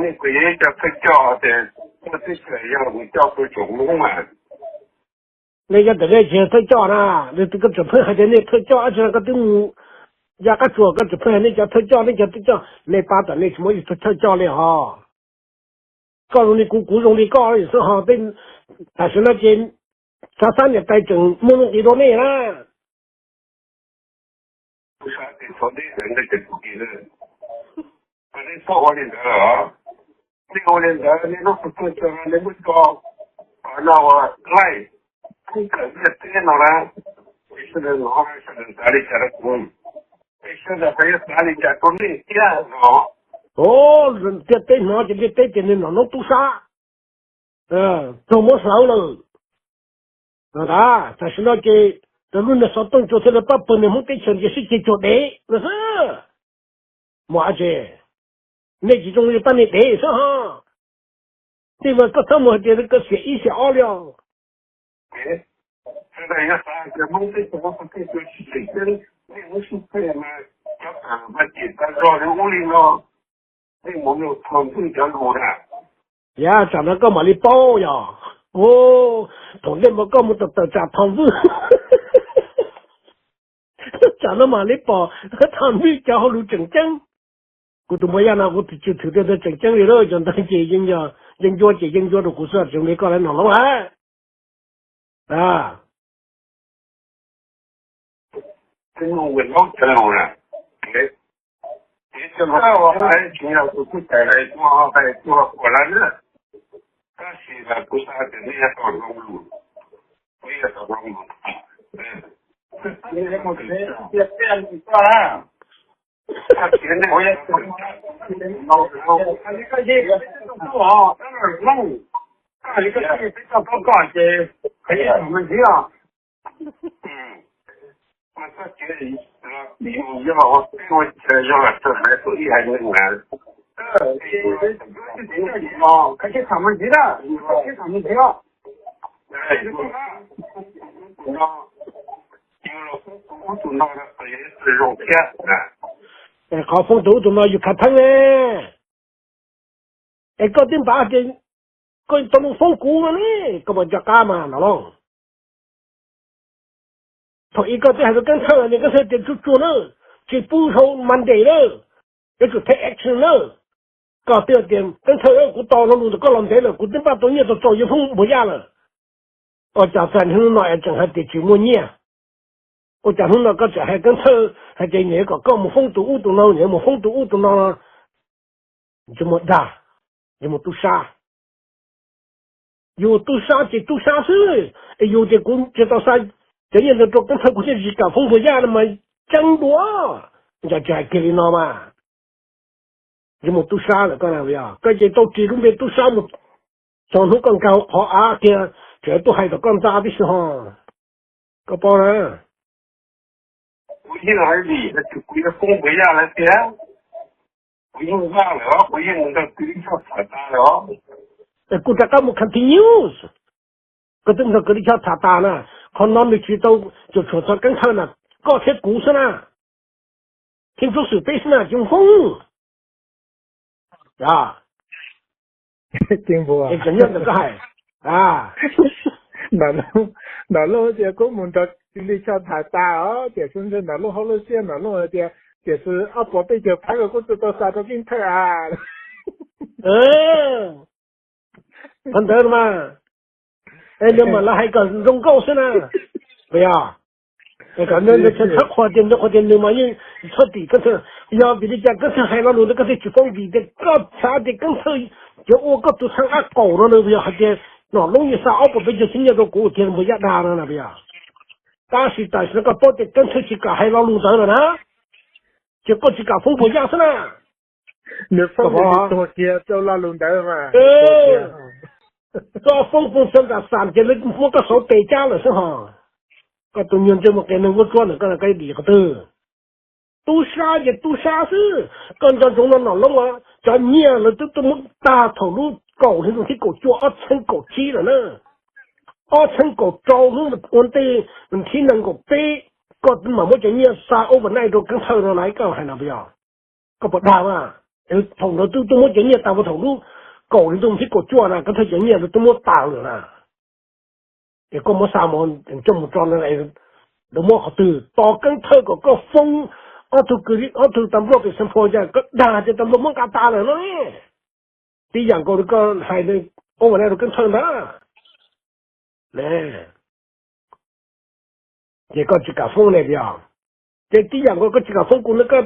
Nej kuj yog ib co thawj coj tias, koj twb tsis yog mus coj tus tsoom Hmoob mas. Nej cov ntawm nej tsis yog thawj coj na, nej twb koj tseem pheej hais tias nej thawj coj, ab tsi koj twb mus ya qab tsuas koj tseem pheej hais nej cov thawj coj, nej cov thawj coj, nej pab tam nej tsis muaj ib tug thawj coj li hos. Koj zoo li kuv, kuv zoo li koj xwb hos, tej tam sim no ces xav xav niam tais tseem muaj nuj nqis dua nej na. Nej ua li ntawd, nej ua li ntawd, nej lub tus tuaj tso, nej muab tso qhov no ua laij, kawm ntiaj teb no na, es sawv daws hnov sawv daws xav li cas rau kuv, es sawv daws xav yuav xav li cas rau nej thiab no. Ntiaj teb hnov ces ntiaj teb tias nws nom noob tub sab raug muab hlawv lawm. Tam sim no ces raws lub niag xov tooj tsuas thiaj li pab pawg niag Hmoob teb chaws ces sib ceg cuag dev no xwb. Muaj dab tsi, nej tsis zoo li pab niag dev xwb ho. Tej mas koj txhob mus hais tias koj xiam ib xiam ob li os. Yog tsam no koj mam li paub yog. Thaum ntej mas koj mus tawm tawm tsam Thom Vwj, tsam no mam li pom Thom Vwj cov hauj lwm tseem ceeb. Kuv tus npawg Yaj no kuv tus tswv thwm tias tseem ceeb li lawm, cov ntawd ces yeej ncua ces yeej ncua rau kuv xwb, tseem li koj lawv nom loob lawm. Qhov foob tus ub tus no yus khav theeb ne. Es koj twb npaj tias koj tau mus foob kuv no ne, koj puas nco qab mas no los? Thaum ub koj twb hais rau Keeb Thawj, Keeb Thawj tias tsuag tsuag na, tsis pub sau Monday na, yuav tsum take action na. Koj twb tias Keeb Thawj, kuv tau lo lus ntawm koj los ntev lawm, kuv twb npaj tau nyiaj tau txaus yuav foob Npuag Yaj lawm. Ua cas txog hnub no es tseem hais tias tsis muaj nyiaj? Ua cas hnub no koj tseem hais Keeb Thawj hais tias nyiam kom koj mus foob tus ub tus no, nyiam mus foob tus ub tus no? Tsis muaj dag, yus mus tub sab. Yus tub sab ces tub sab xwb, es yus tias kuv tsis tau xa cov nyiaj ntawd rau Keeb Thawj kuv thiaj tsis kam foob Npuag Yaj no mas tseeb dua. Nco tsis hais kiag li no mas. Yus mus tub sab lawm koj na, yog koj ces tau ris lub npe tub sab mus txog hnub koj nkag hauv qhov av kiag, tseem tuaj hais tom koj ntxa tib si ho. Koj paub na. Kuv yeej hais li, kuv yuav foob Npuag Yaj lawm tiag. Kuv yeej vaj lawm os, kuv yeej mus nrog Kwv Lij Choj tham tas lawm os. Es kuv rov qab mus continues. Koj twb mus nrog Kwv Lij Choj tham tas na, qhov no nws tsis tau cuam tshuam txog Keeb Thawj na, koj thiab kuv xwb na, thiab Ntsuab Xwm peb xwb na, tsis foob. Tseem nyob ntawm koj hais. Nom Looj tias kuv mus nrog Kwv Lij Choj tham tas os, tiam sis ntawm Nom Looj hauv lub siab Nom Looj hais tias tiam sis ob puas peb caug phav ko kuj tsis tau xa rau Keeb Thawj a. Qhov ntawd mas, es nws mam li hais kom zoo nkauj xwb na, puas yog? Es kom nws txhawb qhuas tias, nws qhuas tias nws mas yeej txhob tim Keeb Thawj. Yog vim li cas Keeb Thawj hais lo lus ntawd koj thiaj tsis foob? Vim tias koj xav tias Keeb Thawj yuav ua koj tus xeeb ab qaum no na, puas yog? Hais tias Nom Looj yeej xa ob puas peb caug txhiab nyiaj rau kuv tiag, Npuag Yaj dag no na, puas yog? Tab sis tam sim no koj paub tias Keeb Thawj tsis kam hais lo lus ntawd lawm na, ces koj tsis kam foob Npuag Yaj xwb na. Nws foob tias tuag kiag rau lo lus ntawd mas. Koj foob Phoos Xas Nras Xas ces lawv muab koj xauv tes cab lawm xwb ho. Koj tus nyuag ntsej muag qias neeg vuab tsuab ntawm koj no koj dim qhov twg? Tub sab ces tub sab xwb. Koj nco ntsoov no Nom Looj, cov nyiaj lawv twb tuaj muab tag thaum lub kaum hli ntuj thib kaum cuaj ob txhiab kaum tsib lawm na. Ob txhiab kaum rau hnub ua ntej thib nees nkaum peb, koj mam muab cov nyiaj xa overnight rau Keeb Thawj no na, koj hais no puas yog? Koj puas dag mas? Thaum ntawd twb tuaj muab cov nyiaj tas, thaum lub kaum hli ntuj thib kaum cuaj na, Keeb Thawj cov nyiaj twb muab tas lawm na. Es koj muab xa mus coj mus tso no, lawv muab qhov twg? Tos Keeb Thawj kom koj foob ob tug kwv, ob tug tas nplog pem Xeev Phuam, cas koj dag tias tas nplog muab nqa tas lawm no ne? Tib yam nkaus li koj hais overnight rau Keeb Thawj ntag. Ces koj tsis kam foob ne puas yog? Ces tib yam nkaus koj tsis kam foob kuv no, koj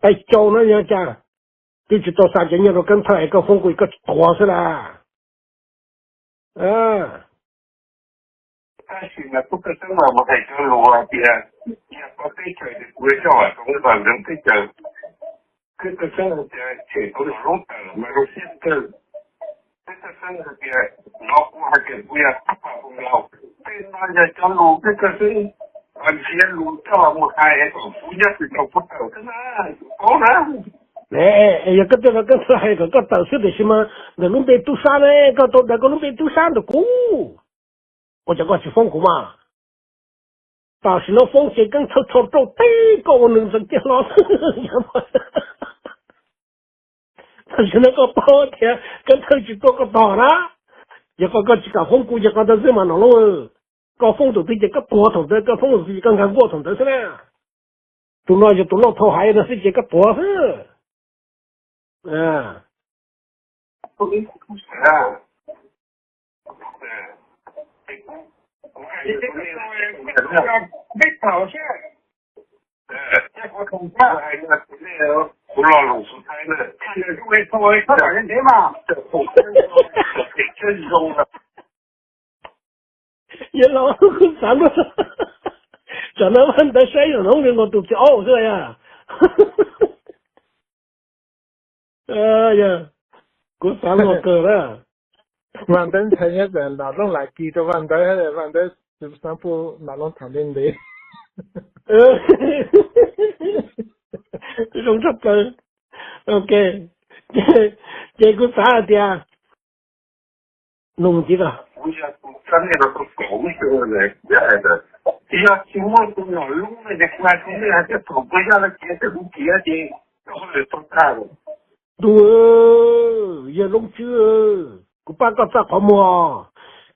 tais caus no yog cas twb tsis tau xa cov nyiaj rau Keeb Thawj es koj foob kuv, koj tsis tuag xwb na? Tab sis mas kuv tau xeeb mas mus hais cov lus hais tias yog pov teb chaws ces kuv yuav coj vam rau nram teb chaws. Kuv tau xeeb hais tias tshem tau nom loob tawm mas zoo siab kawg. Kuv tau xeeb hais tias no kuv hais tias kuv yog tab pam hoo laus, tej no yog cov lus kuv tau xeeb nrhiav lus coj los mus hais kom kuv nyob pem rau kuv tawm xwb na, kuv paub na. Yog koj tej no koj txhua hais kom koj tawm xwb, tiam sis mas ntawm lub npe tub sab ne, koj tau daws koj lub npe tub sab ntawm kuv, ua cas koj tsis foob kuv mas? Tam sim no foob ces Keeb Thawj tso rau teb koj ua nws ntxeev kiag hlo. Tam sim no koj paub tias Keeb Thawj tsis tua koj tog na. Yog koj, koj tsis kam foob kuv ces qhov ntawd xwb mas Nom Loob, koj foob tus twg ces koj tuag thaum ntawd, koj foob tus twg ces koj nkag nkuaj thaum ntawd xwb na. Tus no yog tus noj thau hais no xwb ces koj tuag xwb. Yog los kuv xav luaj, tsam no Vaj Ntawv saib zoo li nkaus tus txiv aub xwb yog. Kuv xav luaj kawg na. Vaj Ntawv ntshai nyob tas Nom Loob lam kis rau Vaj Ntawv, Vaj Ntawv xav pub Nom Loob tham ntev ntev. Zoo tshaj plaws. Ok, ces kuv xav hais tias, nug ntxiv os, yog tsis muaj tus Nom Loob no ces kuv hais rau nej hais tias thaum kuv yog los kiav tej kuv kiav ces tau tag. Tus, yawg Loob Tswb, kuv pab koj txoj qhov muag,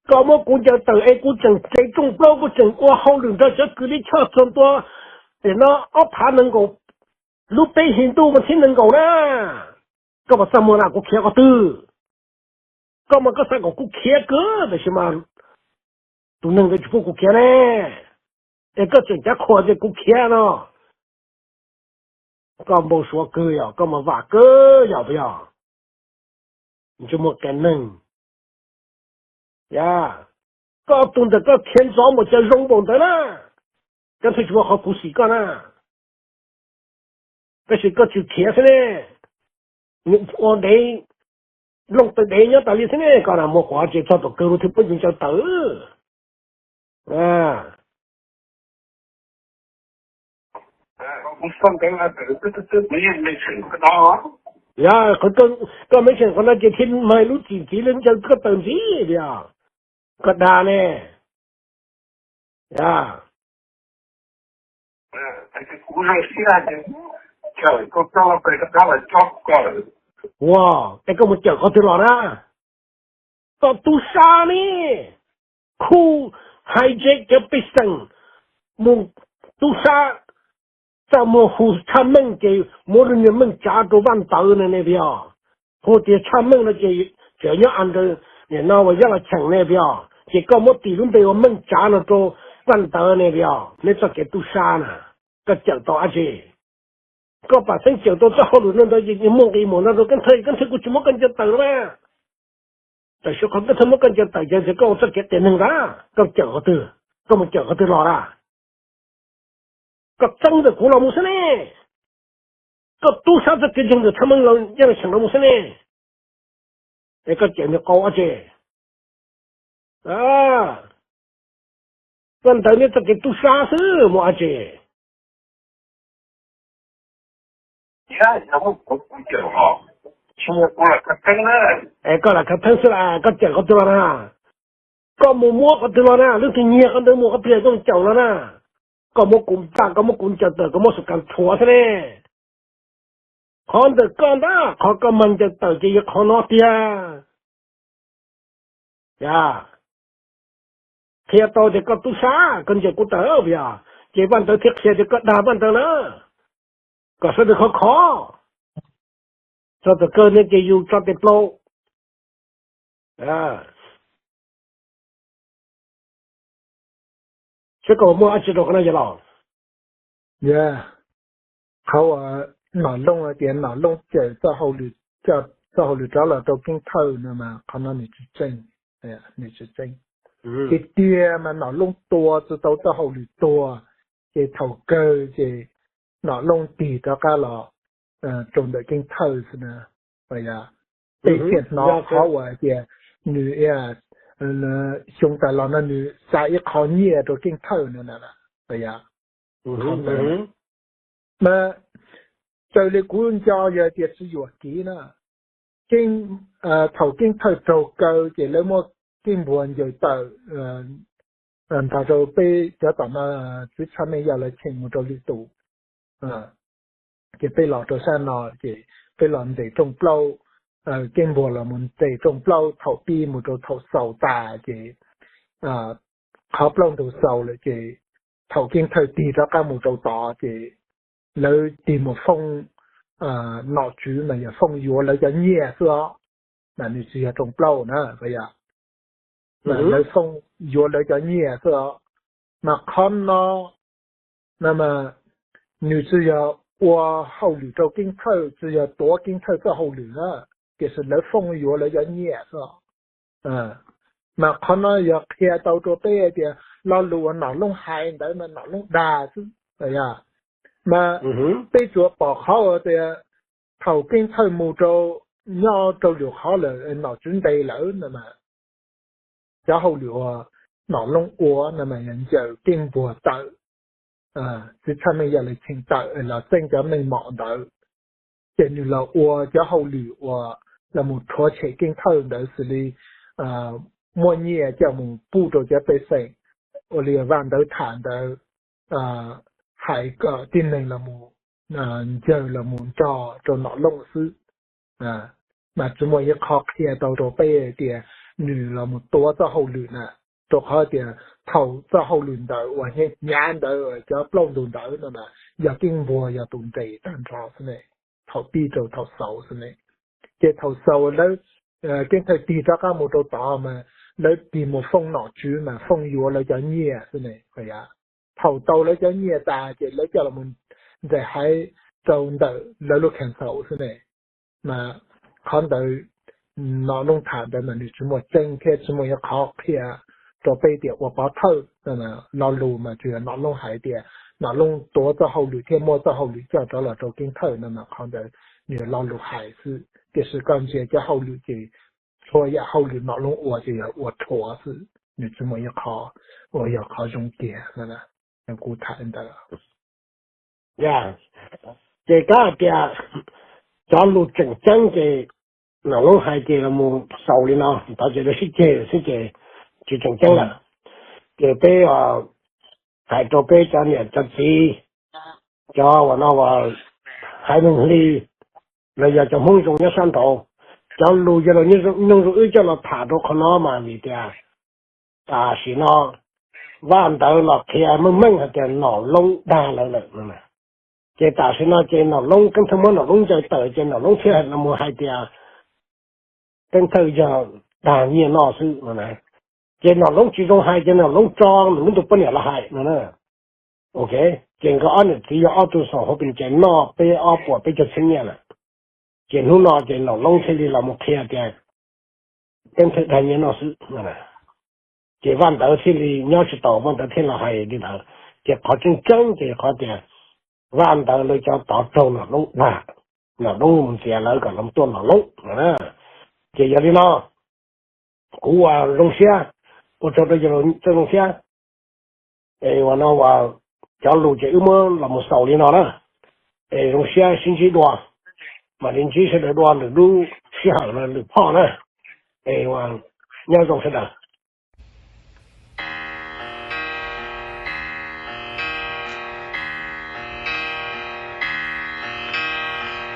koj muab kuv ncaws tawm es kuv tseem cev rooj plaub, kuv tseem ua hauj lwm nrog cov kws lij choj txog ntua, es no ob phav nees nkaum, lub peb hlis ntuj vas thib nees nkaum na, koj puas txaj muag na? Kuv khiav qhov twg? Koj mas koj xav kom kuv khiav kawg, tiam sis mas tus neeg ntawd tsis pub kuv khiav ne, es koj tseem cav qhuas tias kuv khiav no. Koj npau suav kawg yom, koj mas vam kawg yom, puas yog? Ntsej muag qias neeg. Yog koj tus ntawm koj khiav ntxov npaum cas zoo npaum ntawd na, koj thiaj tsis muaj qhov khuv xim koj na. Tab sis koj tsis khiav xwb ne, ua dev, looj tawv dev nyob tas li xwb ne, koj na muaj qhov tsis txog tom kawg lub thib peb ncaws tawm. Yog, koj mention qhov no ces thiaj mag lub txim ntxiv li ncaws koj tawm ntxiv tiag. Koj dag ne. Yog, ua, es koj mus cawm qhov twg los na? Koj tub sab ne, khu hijack cov pej xeem mus tub sab, txaj muag hu tshaj meej ces muab lub niag meej tsav rau Vaj Ntawv ne, ne puas yog? Hu tias tshaj meej no ces tseem nyob under, nim no uas Yaj Los Cheem ne puas yog? Ces koj muab tis lub npe ua meej tsav no rau Vaj Ntawv ne puas yog? Neb txoj kev tub sab na, koj cawm tau dab tsi? Koj pam xeeb cawm tau txoj hauj lwm no ntawd ces muaj nqis mus no rau Keeb Thawj, Keeb Thawj kuj tsis muab koj ncaws tawm los na. Tam sim qhov Keeb Thawj muab koj ncaws tawm ces koj ua txoj kev qias neeg ntag, koj cawm qhov twg? Koj mus cawm qhov twg los lawm? Koj txeeb ntawm kuv los mus xwb ne, koj tub sab txoj kev ntseeg ntawm tshaj meej los Yaj Los Cheem los mus xwb ne, es koj cawm nws qau dab tsi? Koj ntawd neb txoj kev tub sab xwb muaj dab tsi? Es koj lam khav theeb xwb las, koj cawm qhov twg los na? Koj mus muab qhov twg los na? Leej twg nyiag qhov ntawd mus, qhov twg yog koj mus cawm los na? Koj muab kuv npaj, koj muab kuv ncaws tawm, koj muab xus kas rhuav xwb ne. Qhov ntawm koj ntag, qhov koj mag ncaws tawm ces yog qhov no tiag. Yog qhia tau tias koj tub sab, koj ncaws kuv tawm, yog ces Vaj Ntawv thiaj qhia tias koj dag Vaj Ntawv na. Kom sawv daws khov kho, txog thaum kawg ne ces yus tso tes plaub. Saib koj muaj dab tsi rau qhov no yog los? Yog qhov uas Nom Looj tias Nom Looj cawm txoj hauj lwm rov los rau Keeb Thawj no mas qhov no nws tsis tseeb, nws tsis tseeb. Tiag tiag mas Nom Looj tua tsis tau txoj hauj lwm tuag, ces thaum kawg ces Nom Looj tig rov qab los rau ntawm Keeb Thawj xwb na. Yog peb thiaj hnov qhov uas tias nws xyoo tas los no nws xa ib qho nyiaj rau Keeb Thawj no na. Yog mas raws li kuv nco yog tias tsis yuam kev na, thaum Keeb Thawj raug kaw ces lawv muab Keeb Npuag ncaws tawm nrog rau peb cov tom no, txiv Tshaj Meej Yaj Lawv Cheem mus rau lwm tus. Ces peb los rau sab no ces peb los ntes rooj plaub, Keeb Npuag los mus ntes rooj plaub thaum pib mus rau thaum xaus tas ces qhov plaub ntug xaus lawm ces thaum Keeb Thawj tig rov qab mus rau tod ces lawv tig mus foob nom tswv mas yog foob yuav lawv cov nyiaj xwb os, mas nws tsis yog rooj plaub na, yog lawv foob yuav lawv cov nyiaj xwb os. Mas qhov no no mas nws tsis yog ua hauj lwm rau Keeb Thawj, tsis yog tuav Keeb Thawj txoj hauj lwm na, tiam sis lawv foob yuav lawv cov nyiaj xwb. Mas qhov no yog qhia tau rau peb tias lo lus uas Nom Looj hais ntawd mas Nom Looj dag xwb. Yog mas peb tsuas pom qhov uas tias thaum Keeb Thawj mus rau nyob rau lwm qhov lawm, nom tswv ntes lawm no mas cov hauj lwm uas Nom Looj ua no mas yog ncaws Keeb Npuag tawm, txiv Tshaj Meej Yaj Lawv Cheem tawm los txeeb cov meej mom ntawd, ces nws los ua cov hauj lwm uas los mus rhuav tshem Keeb Thawj ntawd xws li muab nyiaj coj mus pub rau cov pej xeem, ua li Vaj Ntawv tham ntawd, hais kom tib neeg los mus ncaws los mus nrog rau Nom Looj xwb. Mas tsis muaj ib qho qhia tau rau peb tias nws los mus tuav txoj hauj lwm na, rau qhov tias thaum txoj hauj lwm ntawd uas hnyav hnyav ntawd cov plaub ntug ntawd no na, yog Keeb Npuag yog tus ntes tag nrho xwb ne, thaum pib rau thaum xaus xwb ne. Ces thaum xaus lawv, Keeb Thawj tig rov qab mus rau tod mas lawv tig mus foob nom tswv mas foob yuav lawv cov nyiaj xwb ne. Thaum tau lawv cov nyiaj tas ces lawv coj los mus ntes haiv rau ntawm lawv lub khees xaus xwb ne. Mas qhov ntawd Nom Looj tham ntawd mas nws tsis muaj tseeb thiab tsis muaj ib qho qhia rau peb tias ua pov thawj. Lo lus mas tsuas yog Nom Looj hais tias Nom Looj tuav txoj hauj lwm thiab muab txoj hauj lwm coj rov los rau Keeb Thawj no mas qhov ntawd nws yog lo lus hais xwb, tiam sis koj ntsia cov hauj lwm ces txhua yam hauj lwm Nom Looj ua ces yog ua rhuav xwb, nws tsis muaj ib qho uas yog qhov zoo kiag no. Kuv tham li ntawd. Ces koj hais tias cov lus tseem ceeb ces Nom Looj hais ces los mus xaus li no, tod ces lawv sib ceg xwb ces tsis tseem ceeb lawm. Ces peb hais rau peb cov niam cov txiv, cov uas no uas haiv neeg hli, los yog cov Hmoob zoo nyob sab nraud, cov lus yog los nyooj zoo wb coj los tham rau qhov no mas vim tias tam sim no Vaj Ntawv los qhia meej meej hais tias Nom Loob dag lawv lawm no. Ces tam sim no ces Nom Loob, Keeb Thawj muab Nom Loob ncaws tawm ces Nom Loob thiaj los mus hais tias Keeb Thawj yog dag nyiaj noj xwb no na. Ces Nom Loob tsis zoo hais ces Nom Loob tso Nom Loob tus poj niam los hais no na. Ok, ces nkawd ob niam txiv yog ob tug xaus hauv pes tsawg noj peb ob puas peb caug txhiab nyiaj lawm. Ces hnub no ces Nom Loob thiaj li los mus qhia tias Keeb Thawj dag nyiaj noj xwb no. Ces Vaj Ntawv thiaj li nyob tsis tau, Vaj Ntawv thiaj los hais li ntawd. Ces qhov tseeb tseeb ces qhov tias Vaj Ntawv lawv cov tod raug Nom Loob dag, Nom Loob mus ntxias lawv kom los tuaj Nom Loob no. Ces yog li no kuv ua zoo siab, ua tsaug rau yawg Txawj Zoo Siab. Es uas no uas cov lus ces wb muab los mus xaus li no na. Es zoo siab sib ntsib dua. mam li ntsib sawv daws dua lwm lub sij hawm los lwm phoj na. Es ua nyob zoo sawv daws.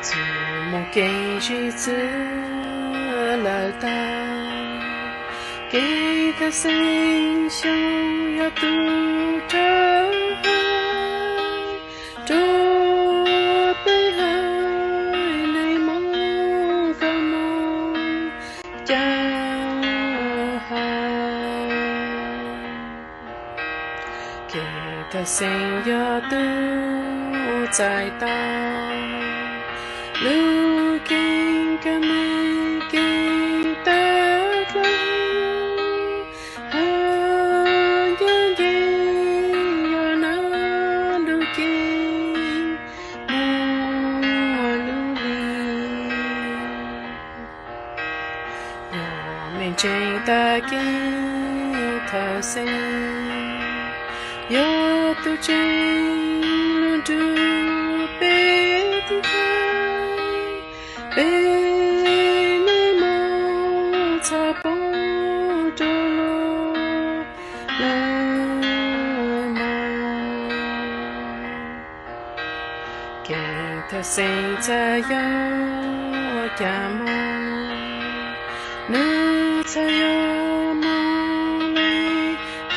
Txuas mus kev sib txwv lawm tag, kev thawj xeeb xyoo yog tus rov hais rau peb hais neeg Hmoob tau mus cav hais. Kev thawj xeeb yog tus txais tau lub keeb kawg me keeb tawv dlawb, hab nce nce yog nab lub ceeb muaj lub hli. Yog mej ntseeg tag kev thawj xeeb, yog tus tseeb lug nrug peb tib thaiv, peb neeg Hmoob txhob poob rau luag lawm mog. Kev thawj xeeb txawm yog cas mog, nws txhaj yog moog le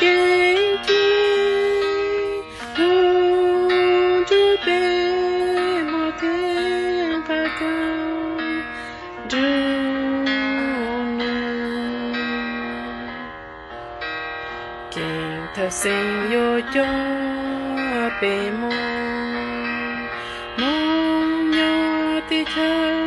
kev ci lug nrug peb moog thiab nqa kawg nrug nws. Kev thawj xeeb yuav coj peb moog, moog nyob teb chaws